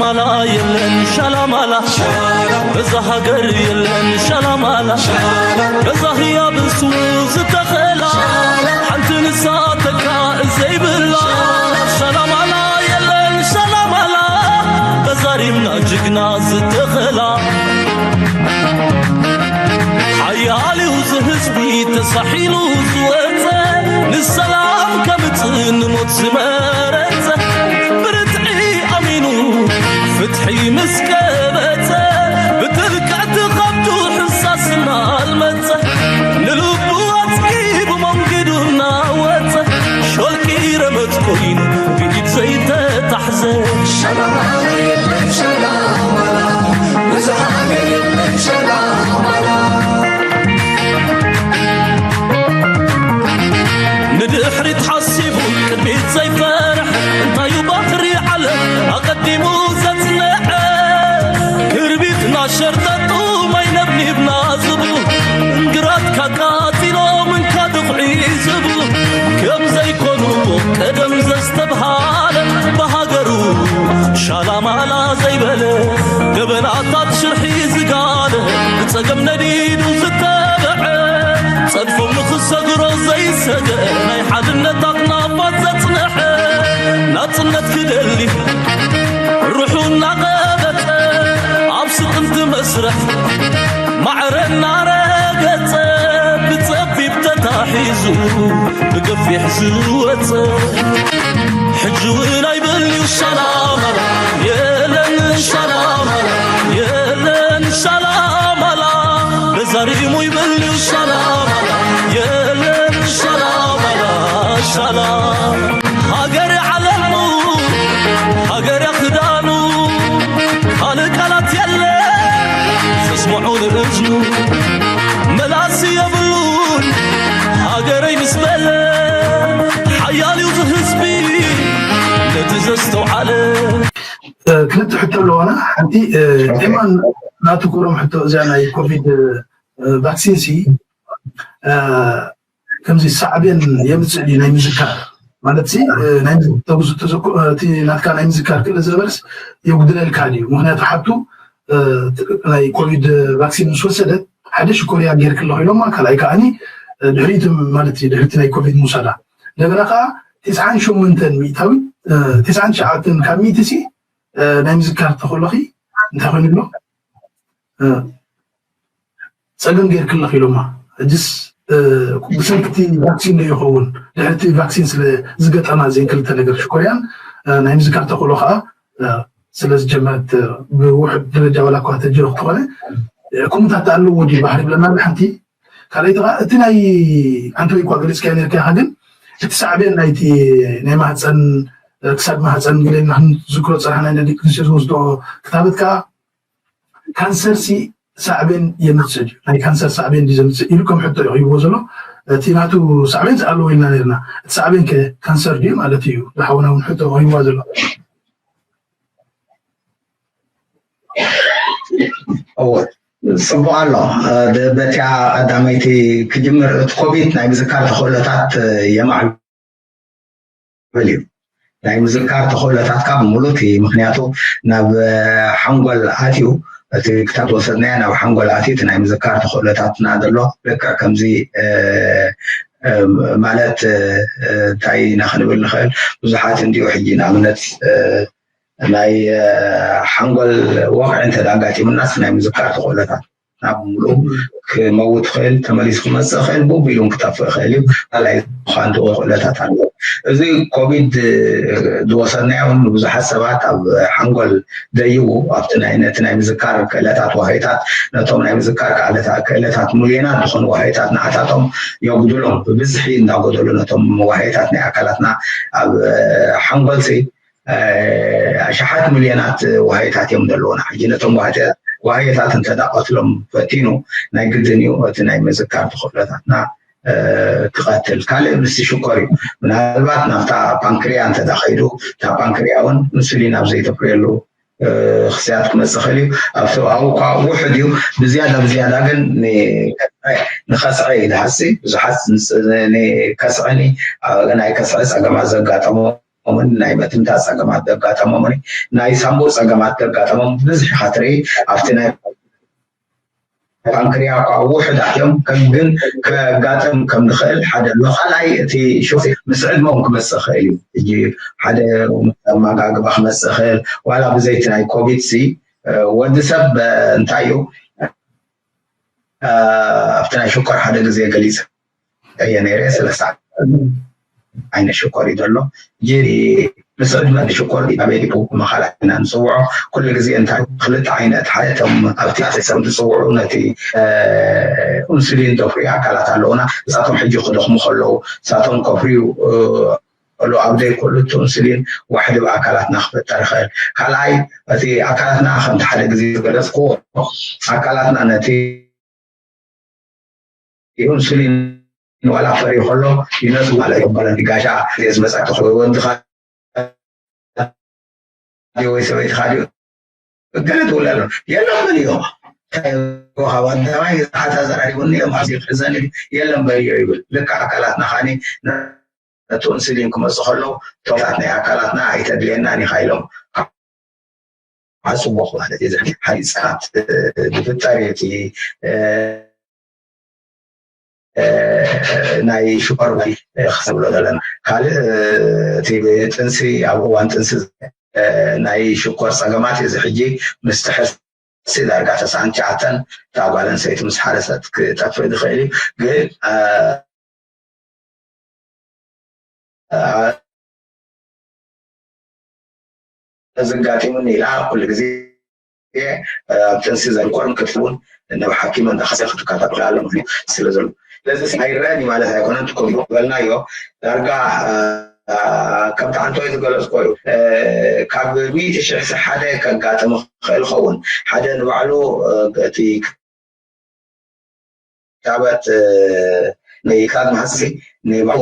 ማላ የለን ሻላማላ፣ በዛ ሃገር የለን ሻላማላ፣ በዛ ህያብ እሱ ዝተኸላ፣ ሓንቲ ንሳ ተካ ዘይብላ። ሻላማላ የለን ሻላማላ፣ በዛ ሪምና ጅግና ዝተኸላ። ሓያል እዩ ዝህዝቢ ተሳሒሉ ዝወፀ፣ ንሰላም ከምፅእ ንሞት ዝመረፀ፣ ብርትዒ ኣሚኑ ፍትሒ ምስ ቀበፀ፣ ብጥልቀት ኸብዱ ሕሳስ እናልመፀ፣ ንልቡ ኣፅጊቡ መንገዱ እናወፀ፣ ሾልኪ ረመፅ ኮይኑ ብኢድ ዘይተታሕዘ። ሸላማላ የለን ሸላማላ፣ ብዝሃ የለን ሸላማላ። ንድሕሪት ሓሲቡ ቅድሚት ዘይፈርሕ፣ እንታዩ ባህሪ ዓለም ኣቐዲሙ ዘጽንዐ። ክርቢትና ሸርጠጡ ማይ ነብኒብና ዝብሉ፣ እንግራት ካቃጺሎም እንካ ድኹዒ ዝብሉ፣ ከም ዘይኮንዎ ቀደም ዘስተብሃለ፣ ብሃገሩ ሻላማላ ዘይበለ፣ ገበናታት ሽርሒ ዝጋለ፣ ብጸገም ነዲዱ ዝተበዐ፣ ጸድፎም ንኽሰግሮ ዘይሰገ፣ ናይ ሓድነት ኣኽናፋት ዘጽንሐ፣ ናጽነት ክደሊ ርሑ እናቐበጸ፣ ኣብ ስጥምቲ መስርሕ ማዕረ እናረገጸ፣ ብጸቢብ ተታሒዙ ብገፊሕ ዝወጸ። ሕጂ እውን ኣይበልዩ ሻላማላ፣ የለን ሻላማላ፣ የለን ሻላማላ። በዛሪሙ ይበልዩ ሻላማላ፣ የለን ሻላማላ፣ ሻላ። ሃገር ዓለሙ፣ ሃገር ክዳኑ፣ ካልእ ቃላት የለ ዘስምዖ ንእዝኑ። መላሲ የብሉን ሃገረይ ምስ በለ፣ ሓያል እዩ ዝህዝቢ ነቲ ዘስተውዓለ። እ፣ ክልተ ሕቶ ኣለዋና። ሓንቲ፣ እ፣ ኦኬ። ኤማን ናቱ ኮሮም ሕቶ እዚኣ ናይ ኮቪድ፣ እ፣ ቫክሲን ሲ፣ እ፣ ከምዚ ሳዕቤን የምጽእ ድዩ ናይ ምዝካር? ማለት ሲ፣ እ፣ ናይ ምዝ-፣ ተጉዝ-፣ ተዘኩ-፣ እ፣ እቲ ናትካ ናይ ምዝካር ክእለት ዝነበርስ የጉድለልካ ድዩ? ምኽንያቱ ሓቱ፣ እ፣ ት-፣ ናይ ኮቪድ ቫክሲን ምስ ወሰደት ሓደ ሽኮርያ ጌርክ ኣለኹ ኢሎማ፣ ካልኣይ ከዓኒ፣ እ፣ ድሕሪቲ ማለት እዩ፣ ድሕሪቲ ናይ ኮቪድ ምውሳዳ። እንደገና ከኣ ተስዓን ሸሞንተን ሚእታዊት፣ እ፣ ተስዓን ትሽዓተን ካብ ሚእቲ ሲ፣ እ፣ ናይ ምዝካር ተኸሎኺ እንታይ ኮይኑ ኣሎ? እ፣ ጸገም ጌርክለኽ ኢሎማ። ሕጅስ፣ እ፣ ብሰንኪ እቲ ቫክሲን ዶ ይኸውን? ድሕሪ እቲ ቫክሲን ስለ ዝገጠማ እዘን ክልተ ነገር ሽኮርያን፣ እ፣ ናይ ምዝካር ተኽእሎ ኸኣ፣ እ፣ ስለ ዝጀመረት፣ እ፣ ብውሑድ ደረጃ ዋላ እኳ ተጀምረ ክትኾነ፣ እ፣ ኩምታት ኣለዎ ድዩ ባህሪ ብለና ኣሎ ሓንቲ። ካልኣይቲ ኸኣ እቲ ናይ ኣንተ ወይ እኳ ገሊጽካዮ ነርካ ኢኻ፣ ግን እቲ ሳዕቤን ናይቲ ናይ ማህጸን፣ እ፣ ክሳድ ማህጸን ገሌና ክንዝክሮ ዝጸናሕና ናይ ደቂ ኣንስትዮ ዝወስዶ ክታበት ከኣ ካንሰር ሲ ሳዕቤን የምጽእ ድዩ? ናይ ካንሰር ሳዕቤን ድዩ ዘምጽእ ኢሉ ከም ሕቶ እዩ ቀሪብዎ ዘሎ። እቲ ናቱ ሳዕቤን ኣለዎ ኢልና ነርና። እቲ ሳዕቤን ከ ካንሰር ድዩ ማለት እዩ? ዝሓውና እውን ሕቶ ቀሪብዋ ዘሎ። እወ፣ ጽቡቕ ኣሎ። እ፣ ደ-፣ በቲያ ቀዳመይቲ ክጅምር፣ እቲ ኮቪድ ናይ ምዝካር ተኽእሎታት፣ እ፣ የማዕብል እዩ። ናይ ምዝካር ተኽእሎታትካ ብምሉእ እቲ፣ ምኽንያቱ ናብ፣ እ፣ ሓንጎል ኣትዩ፣ እቲ ክታብ ዝወሰድናዮ ናብ ሓንጎል ኣትዩ፣ እቲ ናይ ምዝካር ተኽእሎታትና ዘሎ ልክዕ ከምዚ፣ እ፣ እ፣ ማለት፣ እ፣ እ፣ እንታይ ኢና ክንብል ንኽእል? ብዙሓት እንዲሁ ሕጂ ንኣብነት፣ እ፣ ናይ፣ እ፣ ሓንጎል ወቕዒ እንተ ኣጋጢሙናስ ናይ ምዝካር ተኽእሎታት ናብ ምሉእ ክመውት ይኽእል፣ ተመሊሱ ክመጽእ ይኽእል፣ ብኡ ኢሉ እውን ክጠፍእ ይኽእል እዩ። ካልኣይ ዝኾን ተኽእሎታት ኣለዎ። እዚ ኮቪድ ዝወሰድናዮ እውን ንብዙሓት ሰባት ኣብ ሓንጎል ደይቡ፣ ኣብቲ ናይ፣ ነቲ ናይ ምዝካር ክእለታት ዋህዮታት፣ ነቶም ናይ ምዝካር ክእለታ-፣ ክእለታት ሚልዮናት ዝኾኑ ዋህዮታት ንዓታቶም የጉድሎም። ብብዝሒ እንዳጎደሉ ነቶም ዋህዮታት ናይ ኣካላትና ኣብ ሓንጎልሲ እ፣ ኣሽሓት ሚልዮናት ዋህዮታት እዮም ዘለዉና። ሕጂ ነቶም ዋህተ-፣ ዋህዮታት እንተ ደኣ ቀትሎም ፈቲኑ፣ ናይ ግድን እዩ እቲ ናይ ምዝካር ተኽእሎታትና፣ እ፣ ክቐትል። ካልእ ምስቲ ሽኮር እዩ። ምናልባት ናብታ ፓንክርያ እንተ ደኣ ኸይዱ፣ እታ ፓንክርያ እውን ኢንሱሊን ኣብ ዘይተፍርየሉ፣ እ፣ ክስያት ክመጽእ ይኽእል እዩ። ኣብቲ ኣብኡ እኳ ውሑድ እዩ። ብዝያዳ፣ ብዝያዳ ግን ን-፣ ንኸስዐ እዩ ዝሓሲ። ብዙሓት ንስ-፣ ን-፣ ንከስዐኒ፣ እ፣ ናይ ከስዐ ጸገማት ዘጋጠሞ ዘጋጠሞምን ናይ መትንታት ጸገማት ዘጋጠሞምን ናይ ሳንቡእ ጸገማት ዘጋጠሞም ብብዝሒ ኢኻ ትርኢ። ኣብቲ ናይ ፓንክርያ እኳ ውሑዳት እዮም፣ ከም ግን ከጋጥም ከም ዝኽእል ሓደ ኣሎ። ካልኣይ እቲ ሽዑ ምስ ዕድመ እውን ክመጽእ ይኽእል እዩ። ሕጂ ሓደ ኣመጋግባ ክመጽእ ይኽእል፣ ዋላ ብዘይቲ ናይ ኮቪድ ሲ ወዲ ሰብ እንታይ እዩ ኣብቲ ናይ ሽኮር ሓደ ግዜ ገሊጸ እየ ነይረ። ሰለስተ ዓይነት ሽኮር እዩ ዘሎ። ሕጂ ምስ ዕድመ ሽኮር ዲያቤቲክ መኻላት ኢና ንፅውዖ። ኩሉ ግዜ እንታይ ክልተ ዓይነት ሓደ እቶም ኣብቲ ሰብ ዝፅውዑ ነቲ ኢንሱሊን ዘፍርዩ ኣካላት ኣለውና። ንሳቶም ሕጂ ክደኽሙ ከለዉ ንሳቶም ከፍርዩ ከሎ ኣብ ዘይክእሉ እቲ ኢንሱሊን ዋሕዲ ብኣካላትና ክፍጠር ይኽእል። ካልኣይ እቲ ኣካላትና ከምቲ ሓደ ግዜ ዝገለፅክዎ ኣካላትና ነቲ ኢንሱሊን ዋላ ፈርዩ ከሎ ይነፁ ማለት እዩ። በለን ጋሻ ዝመፃ ክኸውን ድኻ ድዮ ወይ ሰበይትኻ ድዮ ገለ ትብለሉ የለን በልዮ። ካብ ኣዳማይ ዝሓታ ዘራሪቡኒ እዮም ኣብዚ ክሕዘኒ የለን በልዮ ይብል። ልክዕ ኣካላትና ካኒ ነቲ ኢንሱሊን ክመፁ ከለዉ ቶታት ናይ ኣካላትና ኣይተድልየናን ኢኻ ኢሎም ዓፅቦ ማለት እዩ። እዚ ሓደ ህፃናት ዝፍጠር እዩ። እቲ ናይ ሽኮር ክሰብሎ ዘለና ካልእ እቲ ጥንሲ ኣብ እዋን ጥንሲ ናይ ሽኮር ፀገማት እዚ ሕጂ ምስ ትሕሲ ዳርጋ ተስዓን ትሽዓተን እታ ጓል ኣንስተይቲ ምስ ሓረሰት ክጠፍእ ዝኽእል እዩ። ግን እዚ ኣጋጢሙኒ ኢላ ኩሉ ግዜ ኣብ ጥንሲ ዘንቆርን ክትውን ናብ ሓኪም እንዳኸሰ ክትከታተል ኣሎ ምክንያት ስለ ዘሎ ስለዚ ኣይረአን ማለት ኣይኮነን ትኮ ዝበልናዮ ዳርጋ ከምቲ ኣንቶይ ዝገለፅኮ እዩ ካብ ሚእቲ ሽሕ ሓደ ከጋጥም ክእል ኸውን ሓደ ንባዕሉ እቲ ክታበት ናይ ካብ ማህሲ ናይ ባዕሉ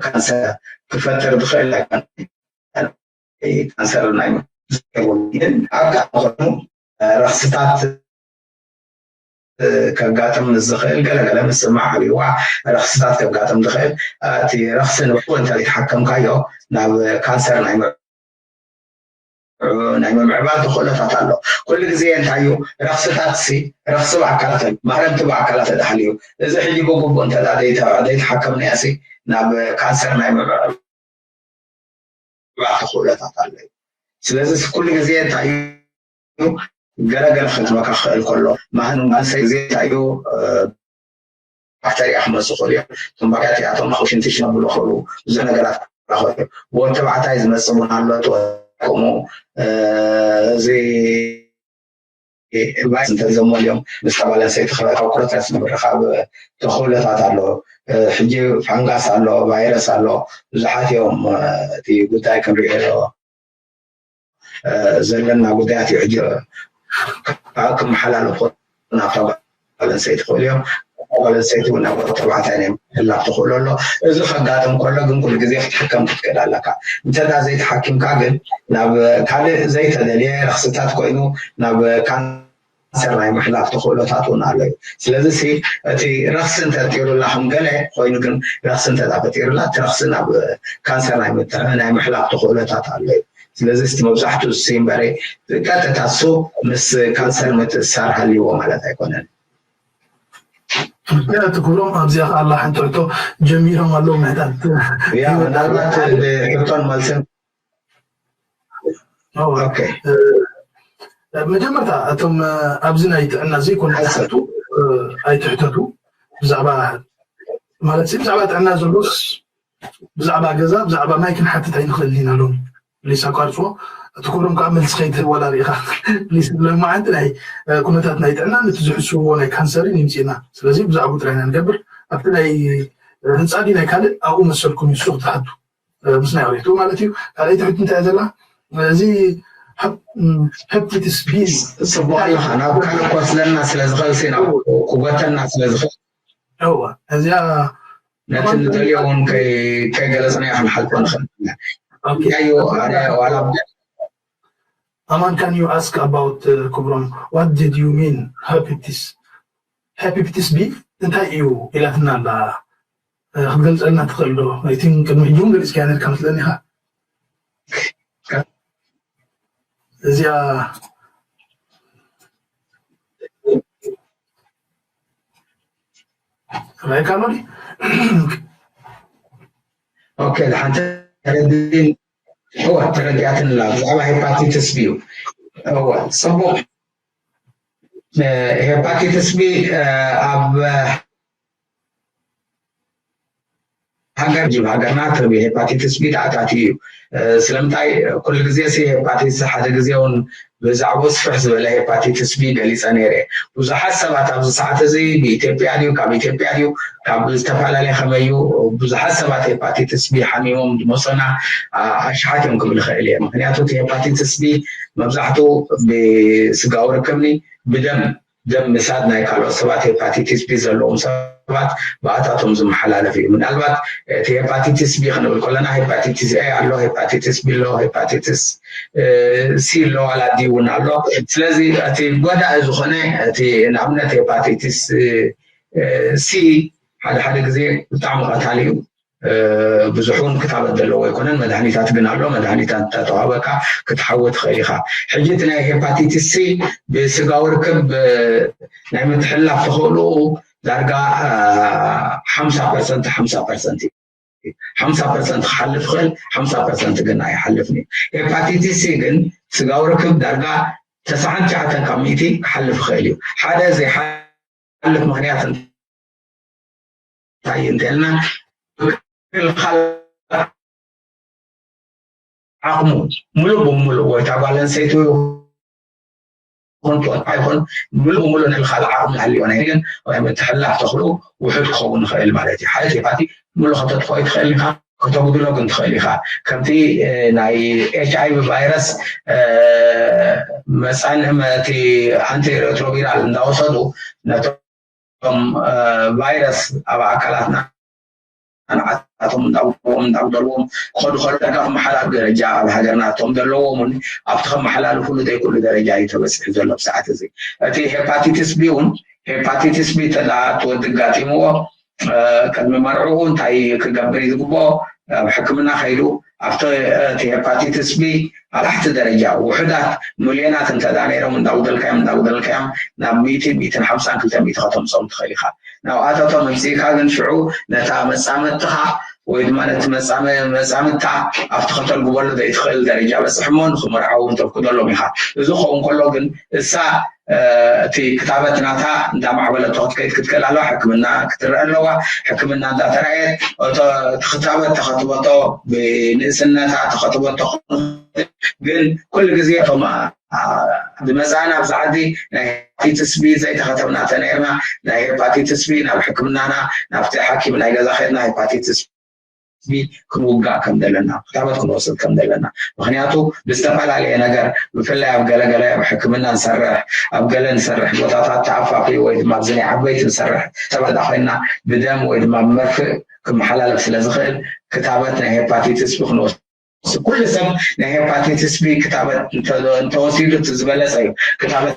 ካንሰር ክፈጥር ዝኽእል ኣይኮነን። ካንሰር ናይ ግን ኣብ ኮይኑ ረኽስታት ከጋጥም ዝኽእል ገለገለ ምስማዕ ዓብይዋ ረኽስታት ከጋጥም ዝኽእል እቲ ረኽሲ ንባዕሉ እንተ ዘይተሓከምካዮ ናብ ካንሰር ናይ ናይ ምምዕባል ተኽእሎታት ኣሎ። ኩሉ ግዜ እንታይ እዩ ረኽስታት ሲ ረኽሲ ብኣካላት እዩ ማህረምቲ ብኣካላት ተዳህል እዩ። እዚ ሕጂ ብግቡእ እንተ ዘይተሓከምናዮ ሲ ናብ ካንሰር ናይ ምምዕባል ተኽእሎታት ኣሎ እዩ። ስለዚ ኩሉ ግዜ እንታይ እዩ ገለገለ ክትመካ ክኽእል ከሎ ማህን ማንሰይ ግዜ እንታይ እዩ ባክተርያ ክመፁ ክእሉ እዮም። እቶም ባክተርያታት እቶም ሽንቲ ሽነብሉ ክእሉ ብዙሕ ነገራት ክራኸቡ እዮም። ወዲ ተባዕታይ ዝመፅእ እውን ኣሎ ተወቆሙ እዚ ቫይረስ እንተዘመልዮም ምስ ተባል ኣንሰይቲ ካብ ኩረታት ንምርኻብ ተኽእሎታት ኣሎ። ሕጂ ፋንጋስ ኣሎ፣ ቫይረስ ኣሎ፣ ብዙሓት እዮም እቲ ጉዳይ ክንሪኦ ዘለና ጉዳያት እዩ። ሕጂ ክመሓላለፉ ናብታ ጓል ኣንሰይቲ ክእሉ እዮም። ጓል ኣንሰይቲ እውን ናብ ተባዕታይ ናይ ምህላፍ ትኽእሎ ኣሎ። እዚ ከጋጥም ከሎ ግን ኩሉ ግዜ ክትሕከም ክትክእል ኣለካ። እንተ ዘይተሓኪምካ ግን ናብ ካልእ ዘይተደልየ ረኽስታት ኮይኑ ናብ ካንሰር ናይ ምሕላፍ ተኽእሎታት እውን ኣሎ እዩ። ስለዚ ሲ እቲ ረኽሲ እንተፈጢሩላ ከም ገለ ኮይኑ ግን ረኽሲ እንተ ፈጢሩላ እቲ ረኽሲ ናብ ካንሰር ናይ ምትሕ- ናይ ምሕላፍ ተኽእሎታት ኣሎ እዩ። ስለዚ እቲ መብዛሕትኡ እሱ እምበረ ቀጥታ እሱ ምስ ካንሰር ምትእስሳር ሃልይዎ ማለት ኣይኮነን። ትኩሎም ኣብዚኣ ከኣላ ሓንቲ ሕቶ ጀሚሮም ኣለዉ ምሕታት ያ ምናልባት ብሕቶን መልስን መጀመርታ እቶም ኣብዚ ናይ ጥዕና ዘይኮነ ትሕቱ ኣይትሕተቱ ብዛዕባ ማለት ብዛዕባ ጥዕና ዘሎስ ብዛዕባ ገዛ ብዛዕባ ማይ ክንሓትት ኣይንኽእል ኢና ሎም ሊስ ኣቋርፅዎ እቲ ክብሮም ከዓ መልሲ ከይትህብ ዋላ ርኢኻ ሊስ ብሎማዓንቲ ናይ ኩነታት ናይ ጥዕና ነቲ ዝሕስብዎ ናይ ካንሰርን ይምፅእና ስለዚ ብዛዕባኡ ጥራይ ኢና ንገብር ኣብቲ ናይ ህንፃ ድዩ ናይ ካልእ ኣብኡ መሰልኩም ይሱ ክትሓቱ ምስ ናይ ኦሪቱ ማለት እዩ ካልኣይቲ ሕጂ እንታይ ዘላ እዚ ሄፕቲትስ ቢ ፅቡቅ ኣለካ ናብ ካልእ ኮስለና ስለዝኽእል ናብ ክጎተና ስለዝኽእል እዋ እዚኣ ነቲ ንደልዮ እውን ከይገለፅናዮ ክንሓልፎ ንኽእል ኣማን can you ask about ክብሮም what did you mean hepatitis hepatitis B እንታይ እዩ ኢላትና ኣላ ክትገልፀልና ትኽእል ዶ? I think ቅድሚ ሕጂ እውን ገሊፅካያ ነርካ መስለኒ ኢኻ። እዚኣ ራይካ ሎዲ። ኦኬ፣ ሓንቲ ተረዲን እወ ተረዲኣትን ላ ብዛዕባ ሄፓቲትስ ቢ እዩ። እወ ጽቡቅ። ሄፓቲትስ ቢ ኣብ ሃገር ጅብ ሃገርና ትርቢ ሄፓቲትስ ቢ ተኣታትዩ እዩ። ስለምንታይ ኩሉ ግዜ ሲ ሄፓቲትስ ሓደ ግዜ እውን ብዛዕባኡ ስፍሕ ዝበለ ሄፓቲትስ ቢ ገሊጸ ነይረ። ብዙሓት ሰባት ኣብዚ ሰዓት እዚ ብኢትዮጵያ ድዩ ካብ ኢትዮጵያ ድዩ ካብ ዝተፈላለየ ከመዩ ብዙሓት ሰባት ሄፓቲትስ ቢ ሓሚሞም ዝመፁና ኣሽሓት እዮም ክብል ይኽእል እየ። ምክንያቱ እቲ ሄፓቲትስ ቢ መብዛሕትኡ ብስጋዊ ርክብኒ ብደም ደም ምሳድ ናይ ካልኦት ሰባት ሄፓቲቲስ ቢ ዘለዎም ሰባት ብኣታቶም ዝመሓላለፍ እዩ። ምናልባት እቲ ሄፓቲቲስ ቢ ክንብል ከለና ሄፓቲቲስ ኤ ኣሎ፣ ሄፓቲቲስ ቢ ኣሎ፣ ሄፓቲቲስ ሲ ኣሎ፣ ዋላ ዲ እውን ኣሎ። ስለዚ እቲ ጎዳኢ ዝኾነ እቲ ንኣብነት ሄፓቲቲስ ሲ ሓደ ሓደ ግዜ ብጣዕሚ ቀታሊ እዩ። ብዙሕ እውን ክታበት ዘለዎ ኣይኮነን። መድሃኒታት ግን ኣሎ። መድሃኒታት እንተተዋህበካ ክትሓዊ ትኽእል ኢኻ። ሕጂ እቲ ናይ ሄፓቲቲስ ሲ ብስጋዊ ርክብ ናይ ምትሕልላፍ ተኽእልኡ ዳርጋ ሓምሳ ፐርሰንት ሓምሳ ፐርሰንት እዩ። ሓምሳ ፐርሰንት ክሓልፍ ይኽእል፣ ሓምሳ ፐርሰንት ግን ኣይሓልፍን እዩ። ሄፓቲቲስ ሲ ግን ስጋዊ ርክብ ዳርጋ ተስዓን ትሽዓተን ካብ ሚእቲ ክሓልፍ ይኽእል እዩ። ሓደ ዘይሓልፍ ምኽንያት እንታይ እንተልና ምክልኻል ዓቕሙ ሙሉእ ብሙሉእ ወይ እታ ጓል ኣንስተይቲ ይኹን ትወጣ ይኹን ሙሉእ ብሙሉእ ናይ ምክልኻል ዓቕሚ ሃልዮ ናይ ግን ናይ ምትሕልላፍ ተኽእልኡ ውሑድ ክኸውን ይኽእል ማለት እዩ። ሓደ ቴፓቲ ሙሉእ ከተጥፍኦ ኣይትኽእል ኢኻ፣ ከተጉድሎ ግን ትኽእል ኢኻ። ከምቲ ናይ ኤች ኣይ ቪ ቫይረስ መፃን እቲ ኣንቲ ሬትሮቪራል እንዳወሰዱ ነቶም ቫይረስ ኣብ ኣካላትና ንዓታቶም እንዳጉድልዎም እንዳጉደልዎም ክኸዱ ከሎ ዳርጋ ክመሓላልፉ ደረጃ ኣብ ሃገርና እቶም ዘለዎም እውን ኣብቲ ከመሓላልፉሉ ዘይክእሉ ደረጃ እዩ ተበፂሑ ዘሎ ብሰዓት እዚ። እቲ ሄፓቲቲስ ቢ እውን ሄፓቲቲስ ቢ ተዳ ትወዲ ጋጢምዎ ቅድሚ መርዕኡ እንታይ ክገብር እዩ ዝግብኦ? ኣብ ሕክምና ከይዱ ኣብቲ እቲ ሄፓቲቲስ ቢ ኣብ ታሕቲ ደረጃ ውሑዳት ሚልዮናት እንተ ደኣ ነይሮም እንዳጉደልካዮም እንዳጉደልካዮም ናብ ሚእቲ ሚእትን ሓምሳን ክልተ ሚእቲ ከተምፅኦም ትኽእል ኢኻ። ናብኣታቶም ኣምፂእካ ግን ሽዑ ነታ መፃምድትኻ ወይ ድማ ነቲ መፃምድታ ኣብቲ ከተልግበሉ ዘይትኽእል ደረጃ በፅሕሞ ንክምርዓው እውን ተፍቅደሎም ኢኻ። እዚ ክኸውን ከሎ ግን እሳ እቲ ክታበት ናታ እንዳማዕበለቶ ክትከይድ ክትክእል ኣለዋ። ሕክምና ክትረአ ኣለዋ። ሕክምና እንዳተረኣየት እቲ ክታበት ተኸትበቶ ብንእስነታ ተኸትበቶ ግን ኩሉ ግዜ እቶም ዝመፃና ኣብዚ ዓዲ ናይ ሄፓቲትስ ቢ ዘይተኸተብና ተነይርና ናይ ሄፓቲትስ ቢ ናብ ሕክምናና ናብቲ ሓኪም ናይ ገዛ ከድና ሄፓቲትስ ክንውጋእ ከም ዘለና ክታበት ክንወስድ ከም ዘለና ምክንያቱ ብዝተፈላለየ ነገር ብፍላይ ኣብ ገለገለ ኣብ ሕክምና ንሰርሕ ኣብ ገለ ንሰርሕ ቦታታት ተኣፋፊ ወይ ድማ ኣብዚ ናይ ዓበይቲ ንሰርሕ ሰባት ኮይና ብደም ወይ ድማ ብመርፍእ ክመሓላለፍ ስለ ዝኽእል ክታበት ናይ ሄፓቲትስ ቢ ክንወስድ ኩሉ ሰብ ናይ ሄፓቲትስ ቢ ክታበት እንተወሲዱ እቲ ዝበለፀ እዩ ክታበት